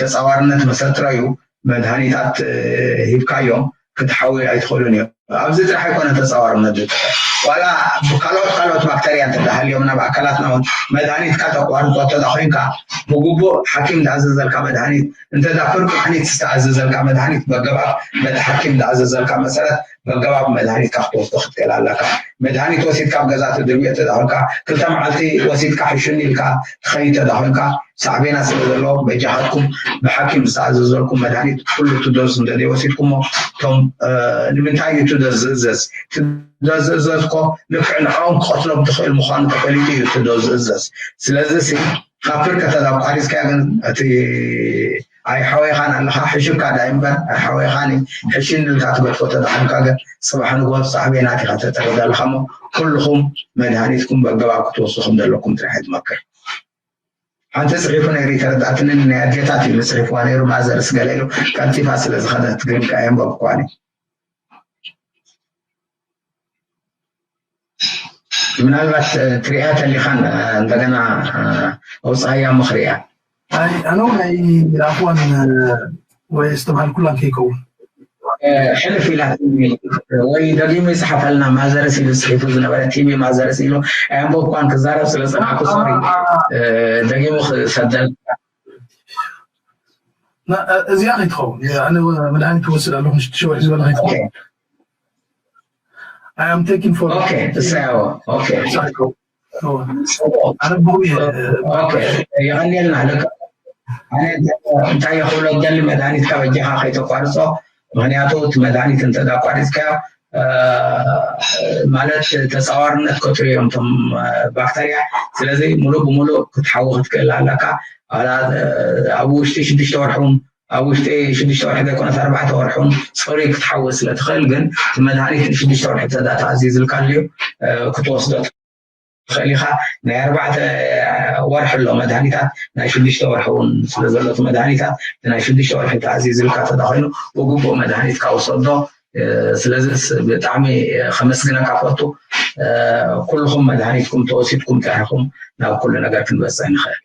ተፃዋርነት መሰጥረ እዩ። መድሃኒታት ሂብካዮም ክትሓዊ ኣይትኽእሉን እዮም። ኣብዚ ጥራሕ ኣይኮነ ተፃዋርነት ዝጥረ ዋላ ብካልኦት ካልኦት ባክተርያ እንተዳሃልዮም ናብ ኣካላትና እውን መድሃኒትካ ተቋርፆ እንተዳ ኮይንካ ብግቡእ ሓኪም ዝኣዘዘልካ መድሃኒት እንተዳ ፍርቂ መድሃኒት ዝተኣዘዘልካ መድሃኒት በገባብ በቲ ሓኪም ዝኣዘዘልካ መሰረት በገባብ መድሃኒትካ ክትወስዶ ክትክእል ኣለካ። መድሃኒት ወሲድካ ኣብ ገዛ ትድርብዮ እንተዳ ኮይንካ ክልተ መዓልቲ ወሲድካ ሕሹኒ ኢልካ ትኸይድ እንተዳ ኮይንካ ሳዕቤና ስለ ዘለዎ በጃኻትኩም ብሓኪም ዝተኣዘዘልኩም መድሃኒት ኩሉ እቲ ዶዝ እንተዘይወሲድኩሞ እቶም ንምንታይ እዩ እቲ ዶዝ ዝእዘዝ? እቲ ዶዝ ዝእዘዝ እኮ ልክዕ ንዕኦም ክቐትሎም ትኽእል ምዃኑ ተፈሊጡ እዩ እቲ ዶዝ ዝእዘዝ። ስለዚ ሲ ካብ ፍርቂ ተዳ ኣቋሪፅካዮ ግን እቲ ኣይሓወይኻን ኣለኻ ሕሽካ ዳይ እምበር ኣይሓወይኻን ሕሽን ኢልካ ትገድፎ ተዳ ኮይንካ ግን ፅባሕ ንግሆ ሳዕቤናት ኢኻ ተተረዳ ኣለኻ እሞ ኩልኹም መድሃኒትኩም በገባብ ክትወስዱ ከም ዘለኩም ጥራሕ ትመክር። ሓንቲ ፅሒፉ ነይሩ ይተረድኣትንን ናይ ኣዴታት እዩ ፅሒፍዋ ነይሩ ማዘርስ ገለ ኢሉ ቀልጢፋ ስለ ዝኸደት ግን ከኣ የንበብኳኒ። ምናልባት ትሪኣ ተሊኻን እንደገና ኣውፅኣያ ምኽሪ እያ። ኣይ ኣነው ናይ ኣኽዋን ወይ ዝተባሃልኩላን ከይከውን ሕልፍ ኢላ ወይ ደጊሙ ይፅሓፈልና ማዘርስ ኢሉ ፅሒፉ ዝነበረ ቲቪ ማዘርስ ኢሉ ኣንበብኳን ክዛረብ ስለ ዝፀናዕኩ ሶሪ ደጊሙ ክሰደል እዚኣ ከይትኸውን ኣነ መድሃኒት ክወስድ ኣለኹ ሽትሽወ ዝበለ ከይትኸውን I am taking for የቐንየልና እንታይ የኽብሎ ደሊ መድሃኒትካ በጃኻ ከይተቋርፆ ምክንያቱ እቲ መድሃኒት እንተ ኣቋሪፅካዮ ማለት ተፃዋርነት ከጥሩ እዮም ቶም ባክተርያ ስለዚ ሙሉእ ብሙሉእ ክትሓዊ ክትክእል ኣለካ ኣብ ውሽጢ ሽዱሽተ ወርሒ እውን ኣብ ውሽጢ ሽዱሽተ ወርሒ ዘይኮነስ ኣርባዕተ ወርሒ እውን ፅሩይ ክትሓውስ ስለ ትኽእል፣ ግን እቲ መድሃኒት ንሽዱሽተ ወርሒ እንተ ደኣ ተኣዚዝልካ ኣልዩ ክትወስዶ ትኽእል ኢኻ። ናይ ኣርባዕተ ወርሒ ኣሎ መድሃኒታት፣ ናይ ሽዱሽተ ወርሒ እውን ስለ ዘሎ እቲ መድሃኒታት፣ እቲ ናይ ሽዱሽተ ወርሒ ተኣዚዝልካ እንተ ደኣ ኮይኑ ብግቡእ መድሃኒትካ ውሰዶ። ስለዚስ ብጣዕሚ ከመስግነካ ፈቱ። ኩልኹም መድሃኒትኩም ተወሲድኩም ጥራሕ ኢኹም ናብ ኩሉ ነገር ክንበፅሕ ንኽእል።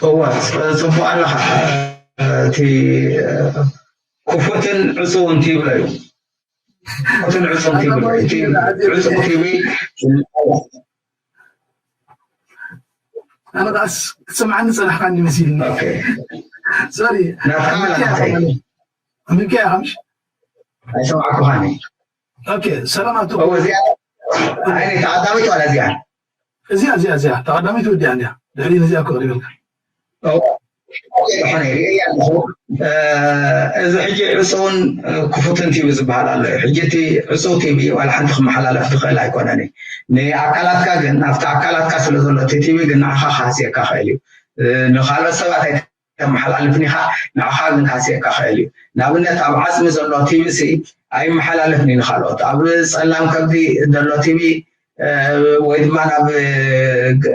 እወ፣ ጽቡቕ ኣለኻ። እቲ ክፉትን ዕጹውን ትብሎ እዩ። ክፉትን ዕጹውን ትብሎ እዩ። እቲ ዕጹው ቲቪ ኣነ ኸኣስ ክትሰምዓኒ ጸናሕካኒ መሲልኒ። ኦኬ። ሶሪ። ናትካ ወላ ናተይ? ምንከ ኢኻ ምሽ? ኣይሰማዕኩኻን እየ። ኦኬ፣ ሰላም ኣቶ። እወ፣ እዚኣ ኣይነ ተቐዳሚት ዋላ እዚኣ? እዚኣ፣ እዚኣ፣ እዚኣ ተቐዳሚት ወዲኣ እንድያ። ድሕሪ ነዚኣ እኮ ቀሪበልካ። እወ፣ ኦኬ፣ ዝኾነ ይርእያ ኣለኹ። እ፣ እዚ ሕጂ ዕጹውን፣ እ፣ ክፉትን ቲቪ ዝበሃል ኣሎ እዩ። ሕጂ እቲ ዕጹው ቲቪ ዋላ ሓንቲ ክመሓላለፍ ዝኽእል ኣይኮነን እዩ። ንኣካላትካ ግን፣ ኣብቲ ኣካላትካ ስለ ዘሎ እቲ ቲቪ ግን ንዓኻ ክሃስየካ ይኽእል እዩ። እ፣ ንኻልኦት ሰባት ኣይ- ተመሓላልፍን ኢኻ፣ ንዓኻ ግን ክሃስየካ ክእል እዩ። ንኣብነት ኣብ ዓጽሚ ዘሎ ቲቪ ሲ ኣይመሓላለፍን እዩ ንኻልኦት። ኣብ ጸላም ከብዲ ዘሎ ቲቪ፣ እ፣ ወይ ድማ ናብ፣ እ፣ ገ-፣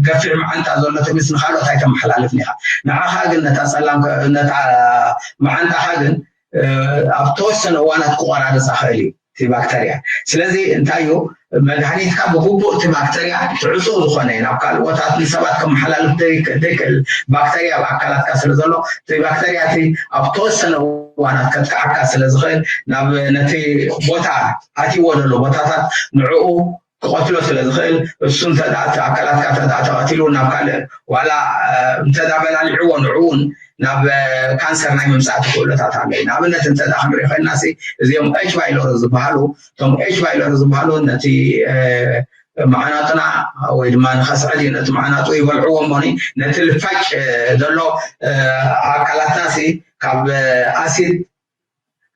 ገፊሕ መዓንጣ ዘሎ ቲቪ ሲ ንኻልኦት ኣይተመሓላልፍን ኢኻ። ንዓኻ ግን ነታ ጸላም ከ-፣ ነታ መዓንጣኻ ግን፣ እ፣ ኣብ ተወሰነ እዋናት ክቆራርጻ ክእል እዩ። እቲ ባክተርያ። ስለዚ እንታይ እዩ፣ መድሃኒትካ ብግቡእ እቲ ባክተርያ ትዕጹ ዝኾነ፣ ናብ ካልእ ቦታት ንሰባት ከመሓላልፍ ዘይክ-፣ ዘይክእል ባክተርያ ኣብ ኣካላትካ ስለ ዘሎ፣ እቲ ባክተርያ እቲ ኣብ ተወሰነ እዋናት ከጥቅዓካ ስለ ዝኽእል፣ ናብ ነቲ ቦታ ኣትይዎ ዘሎ ቦታታት ንዕኡ ክቐትሎ ስለ ዝኽእል፣ እሱ እንተ ደኣ እቲ ኣካላትካ እንተ ደኣ ተቐቲሉ ናብ ካልእ ዋላ፣ እ፣ እንተ ደኣ በላሊዕዎ ንዕኡ እውን ናብ፣ እ፣ ካንሰር ናይ ምምጻእ ተኽእሎታት ኣሎ እዩ። ንኣብነት እንተ ደኣ ክንሪኢ ኮይንና ሲ፣ እዚኦም ኤች ቫይሎሪ ዝበሃሉ፣ እቶም ኤች ቫይሎሪ ዝበሃሉ ነቲ፣ እ፣ መዓናጥና ወይ ድማ ንኸስዐ ድዩ ነቲ መዓናጡ ይበልዕዎ እሞኒ፣ ነቲ ልፋጭ፣ እ፣ ዘሎ፣ እ፣ ኣካላትና ሲ ካብ፣ እ፣ ኣሲድ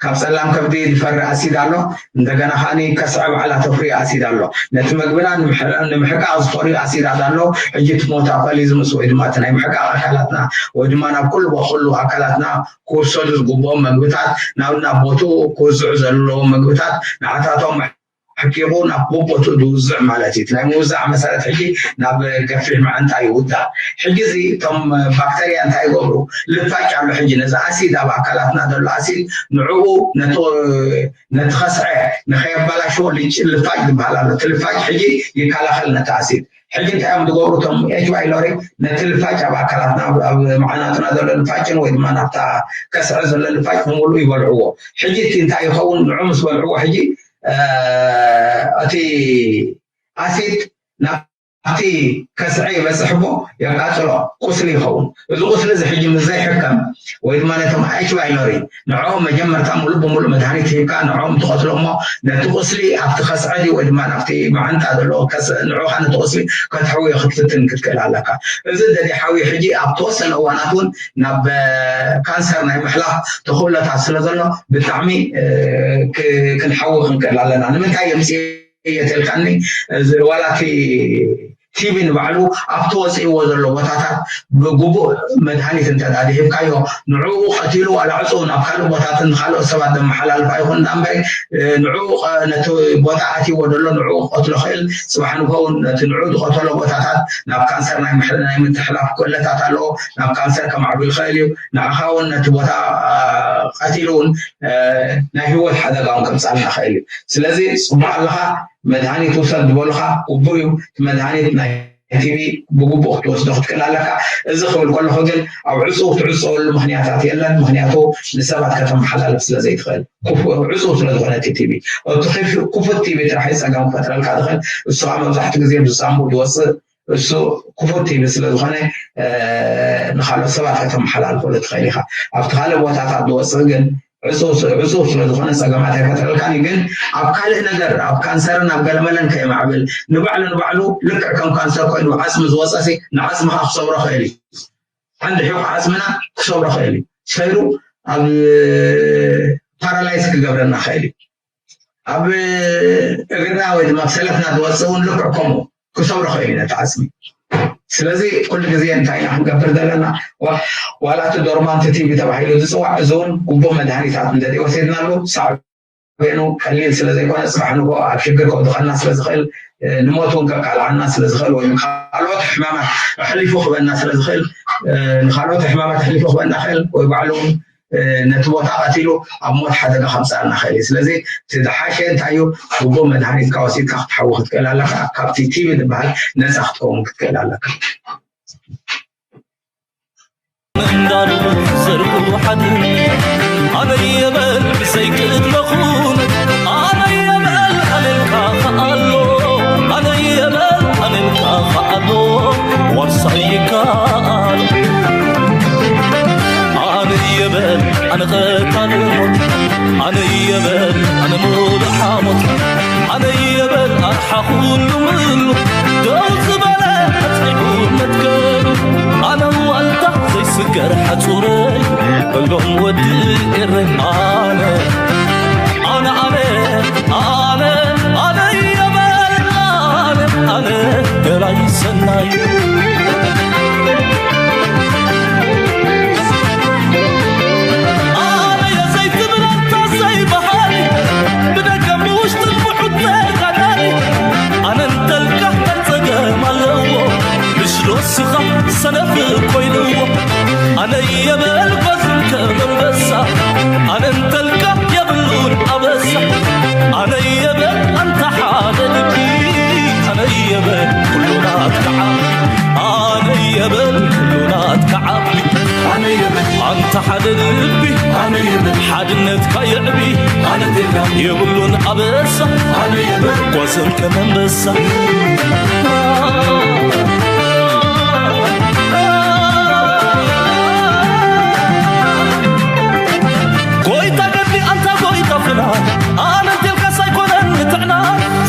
ካብ ጸላም ከብዲ ዝፈሪ ኣሲድ ኣሎ፣ እንደገና ከኣ ከስዐ ባዕላ ተፍርዮ ኣሲድ ኣሎ። ነቲ መግብና ንምሕ-፣ ንምሕቃቕ ዝፈርዩ ኣሲዳት ኣሎ። ሕጂ እቲ ሞታኮሊዝምስ ወይ ድማ እቲ ናይ ምሕቃቕ ኣካላትና ወይ ድማ ናብ ኩሉ ኩሉ ኣካላትና ክውሰዱ ዝግብኦም መግብታት ናብ፣ ናብ ቦትኡ ክውዝዑ ዘለዎም መግብታት ንዓታቶም ሕቂቑ ናብ ቦቦቱ ዝውዝዕ ማለት እዩ። እቲ ናይ ምውዛዕ መሰረት ሕጂ ናብ ገፊሕ መዓንጣ ይውዳእ። ሕጂ እዚ እቶም ባክተርያ እንታይ ይገብሩ? ልፋጭ ኣሎ። ሕጂ ነዚ ኣሲድ ኣብ ኣካላትና ዘሎ ኣሲድ ንዕኡ ነቲ፣ ነቲ ከስዐ ንኸየበላሽዎ ልጭ-፣ ልፋጭ ዝበሃል ኣሎ። እቲ ልፋጭ ሕጂ ይከላኸል ነቲ ኣሲድ። ሕጂ እንታይ እዮም ዝገብሩ? እቶም ኤች ቫይሎሪ ነቲ ልፋጭ ኣብ ኣካላትና፣ ኣብ፣ ኣብ መዓናጥና ዘሎ ልፋጭን ወይ ድማ ናብታ ከስዐ ዘሎ ልፋጭ ብምሉእ ይበልዕዎ። ሕጂ እቲ እንታይ ይኸውን? ንዑ ምስ በልዕዎ ሕጂ እ፣ እቲ ኣሲድ ናብቲ ከስዐ ይበጽሕ እሞ የቃጽሎ፣ ቁስሊ ይኸውን። እዚ ቁስሊ እዚ ሕጂ ምስ ዘይሕከም ወይ ድማ ነቶም ኤች ቫይሎሪ ንዕኦም መጀመርታ ሙሉእ ብሙሉእ መድሃኒት ሂብካ ንዕኦም ትቐትሎ እሞ ነቲ ቁስሊ ኣብቲ ከስዐ ድዩ ወይ ድማ ናብቲ መዓንጣ ዘሎ ከስ-፣ ንዕኡ ኸኣ ነቲ ቁስሊ ከተሕውዮ ክትፍትን ክትክእል ኣለካ። እዚ እንተደይሓውዩ ሕጂ ኣብ ተወሰነ እዋናት እውን ናብ፣ እ፣ ካንሰር ናይ ምሕላፍ ተኽእሎታት ስለ ዘሎ ብጣዕሚ፣ እ፣ ክ-፣ ክንሓዊ ክንክእል ኣለና። ንምንታይ የምጽእ እየ ተልካኒ፣ እዚ ዋላ እቲ ቲቪ ንባዕሉ ኣብቲ ወፂእዎ ዘሎ ቦታታት ብግቡእ መድሃኒት እንተ ደኣ ሂብካዮ፣ ንዕኡ ቀቲሉ ዋላ ዕፁ ናብ ካልእ ቦታትን ካልኦት ሰባት ዘመሓላልፋ ይኹን ደኣ እምበሪ፣ እ፣ ንዕኡ ቀ-፣ ነቲ ቦታ ኣትይዎ ዘሎ ንዕኡ ክቐትሎ ክእል፣ ፅባሕ ንግሆ እውን ነቲ ንዕኡ ዝቐተሎ ቦታታት ናብ ካንሰር ናይ ምሕ-፣ ናይ ምትሕላፍ ክእለታት ኣለዎ፣ ናብ ካንሰር ከማዕብል ይኽእል እዩ። ንዓኻ እውን ነቲ ቦታ፣ አ፣ ቀቲሉ እውን፣ እ፣ ናይ ህይወት ሓደጋ እውን ከምፅኣልና ይኽእል እዩ። ስለዚ ፅቡቕ ኣለኻ፣ መድሃኒት ውሰድ ዝበሉኻ ግቡእ እዩ። እቲ መድሃኒት ናይ ቲቪ ብግቡእ ክትወስዶ ክትክእል ኣለካ። እዚ ክብል ከለኹ ግን ኣብ ዕፁ ትዕፀወሉ ምኽንያታት የለን። ምኽንያቱ ንሰባት ከተመሓላልፍ ስለ ዘይትኽእል። ክፉ-፣ ዕፁ ስለ ዝኾነ እቲ ቲቪ። እቲ ክፍ-፣ ክፉት ቲቪ ጥራሕ እዩ ፀገም ክፈጥረልካ ዝኽእል። እሱ ከዓ መብዛሕትኡ ግዜ ብሳንቡእ ዝወፅእ እሱ ክፉት ቲቪ ስለ ዝኾነ፣ እ፣ ንኻልኦት ሰባት ከተመሓላልፈሉ ትኽእል ኢኻ። ኣብቲ ካልእ ቦታታት ዝወፅእ ግን ዕፁ ዕፁ ስለ ዝኾነ ፀገማት ኣይፈጥረልካን እዩ። ግን ኣብ ካልእ ነገር፣ ኣብ ካንሰርን ኣብ ገለመለን ከየማዕብል፣ ንባዕሉ ንባዕሉ ልክዕ ከም ካንሰር ኮይኑ ዓፅሚ ዝወፀሲ ንዓፅምኻ ክሰብሮ ክእል እዩ። ዓንዲ ሒቑ ዓፅምና ክሰብሮ ክእል እዩ። ሰይሩ ኣብ ፓራላይዝ ክገብረና ክእል እዩ። ኣብ እግርና ወይ ድማ ኣብ ሰለፍና ዝወፅእ እውን ልክዕ ከምኡ ክሰብሮ ክእል እዩ ነቲ ዓፅሚ። ስለዚ ኩሉ ግዜ እንታይ ኢና ክንገብር ዘለና? ዋ- ዋላ እቲ ዶርማንት ቲቪ ተባሂሉ ዝፅዋዕ፣ እዚ እውን ግቡእ መድሃኒታት እንተዘይወሲድናሉ ሳዕቤኑ ቀሊል ስለ ዘይኮነ፣ ፅባሕ ንግሆ ኣብ ሽግር ከውድቐና ስለ ዝኽእል፣ ንሞት እውን ከቃልዓና ስለ ዝኽእል፣ ወይ ካልኦት ሕማማት ኣሕሊፉ ክበና ስለ ዝኽእል፣ ንኻልኦት ሕማማት ኣሕሊፉ ክበና ክእል ወይ ባዕሉ እውን ነቲ ቦታ ቀቲሉ ኣብ ሞት ሓደጋ ከምፅኣልና ክእል እዩ። ስለዚ እቲ ዝሓሸ እንታይ እዩ? ግቡእ መድሃኒትካ ወሲድካ ክትሓዊ ክትክእል ኣለካ። ካብቲ ቲቪ ዝበሃል ነፃ ክትከውን ክትክእል ኣለካ። እንዳሉ ዘርኡ ሓደ ኣነ የበል ብሰይ ቅድመኹን ኣነ የበል ኣነልካ ከኣሎ ኣነ የበል ኣነልካ ከኣሎ ዋርሳይ ይከኣል ኣነ የበል ኣነ ቀታሊ ሞት ኣነ የበል ኣነ ሙሉእ ሓሞት ኣነ የበል ኣርሓ ኩሉ ምሉ ደው ዝበለ ኣፅኒዑ መትከሉ ኣነ ዋልታ ዘይስገር ሓፁረይ በሎም ወዲ ኤረይ ኣነ ኣነ ኣነ ኣነ ኣነ የበል ኣነ ኣነ ገላይ ሰናይ ኣነ የዘይትብል ኣንታ ዘይበሃል ብደገ ብውሽጢ ብሑተ ጋዳሪ ኣነ እንተልካ እንታይ ጸገም ኣለዎ ምሽ ዶ ስኻ ሰነፍ ኮይንዎ ኣነ የበል ጓዝን ከም ኣንበሳ ኣነ እንተልካ የብሉን ኣበሳ ኣነ የበል ኣንታ ሓደ ልቢ ኣነ የበል ኩሉ ናትካ ዓቢ ኣነ የበል ኩሉ ናትካ ዓቢ ኣነ የበል ኣንታ ሓደ ልቢ ኣነ የበል ሓድነትካ የዕቢ ኣነ ቴጋ የብሉን ኣበሳ ኣነ የበል ጓዝን ከም ኣንበሳ ጎይታ ገድሊ ኣንታ ጎይታ ፍና ኣነ እንቴልካስ ኣይኮነን ንጥዕና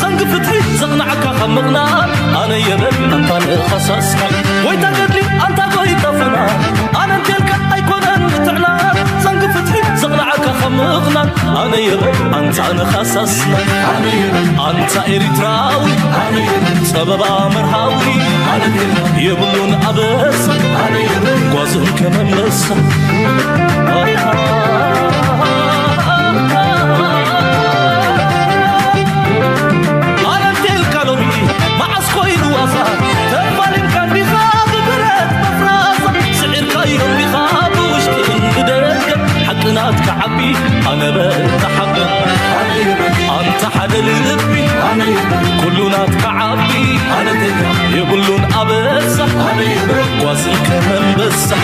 ዘንጊ ፍትሒ ዘቕናዕካ ካብ ምቕናእ ኣነ የበል ኣንታ ንኸሳስካ ጎይታ ገድሊ ኣንታ ጎይታ ፍና ኣነ እንቴልካ ኣይኮነን ንጥዕና ዘንጊ ፍትሒ ዘቕናዕካ ካብ ምቕናእ ኣነ የበል ኣንታ ንኸሳስና ኣነ የበል ኣንታ ኤሪትራዊ ኣነ የበል ጸበባ መርሃዊ ኣነ የበል የብሉን ኣበሳ ኣነ የበል ጓዝን ከመመሳ ኣነንቴልካ ሎሚ መዓስ ኮይኑ ዋዛ ተፋሊምካ እንዲኻ ብብረት መፍራሳ ስዒርካዮ እንዲኻ ብውሽጥን ብደገ ሓቂ ናትካ ዓቢ ኣነ በል ተሓበን ኣንታ ሓደ ልቢ ኩሉ ናትካ ዓቢ የብሉን ኣበሳ ጓዝን ከመንበሳ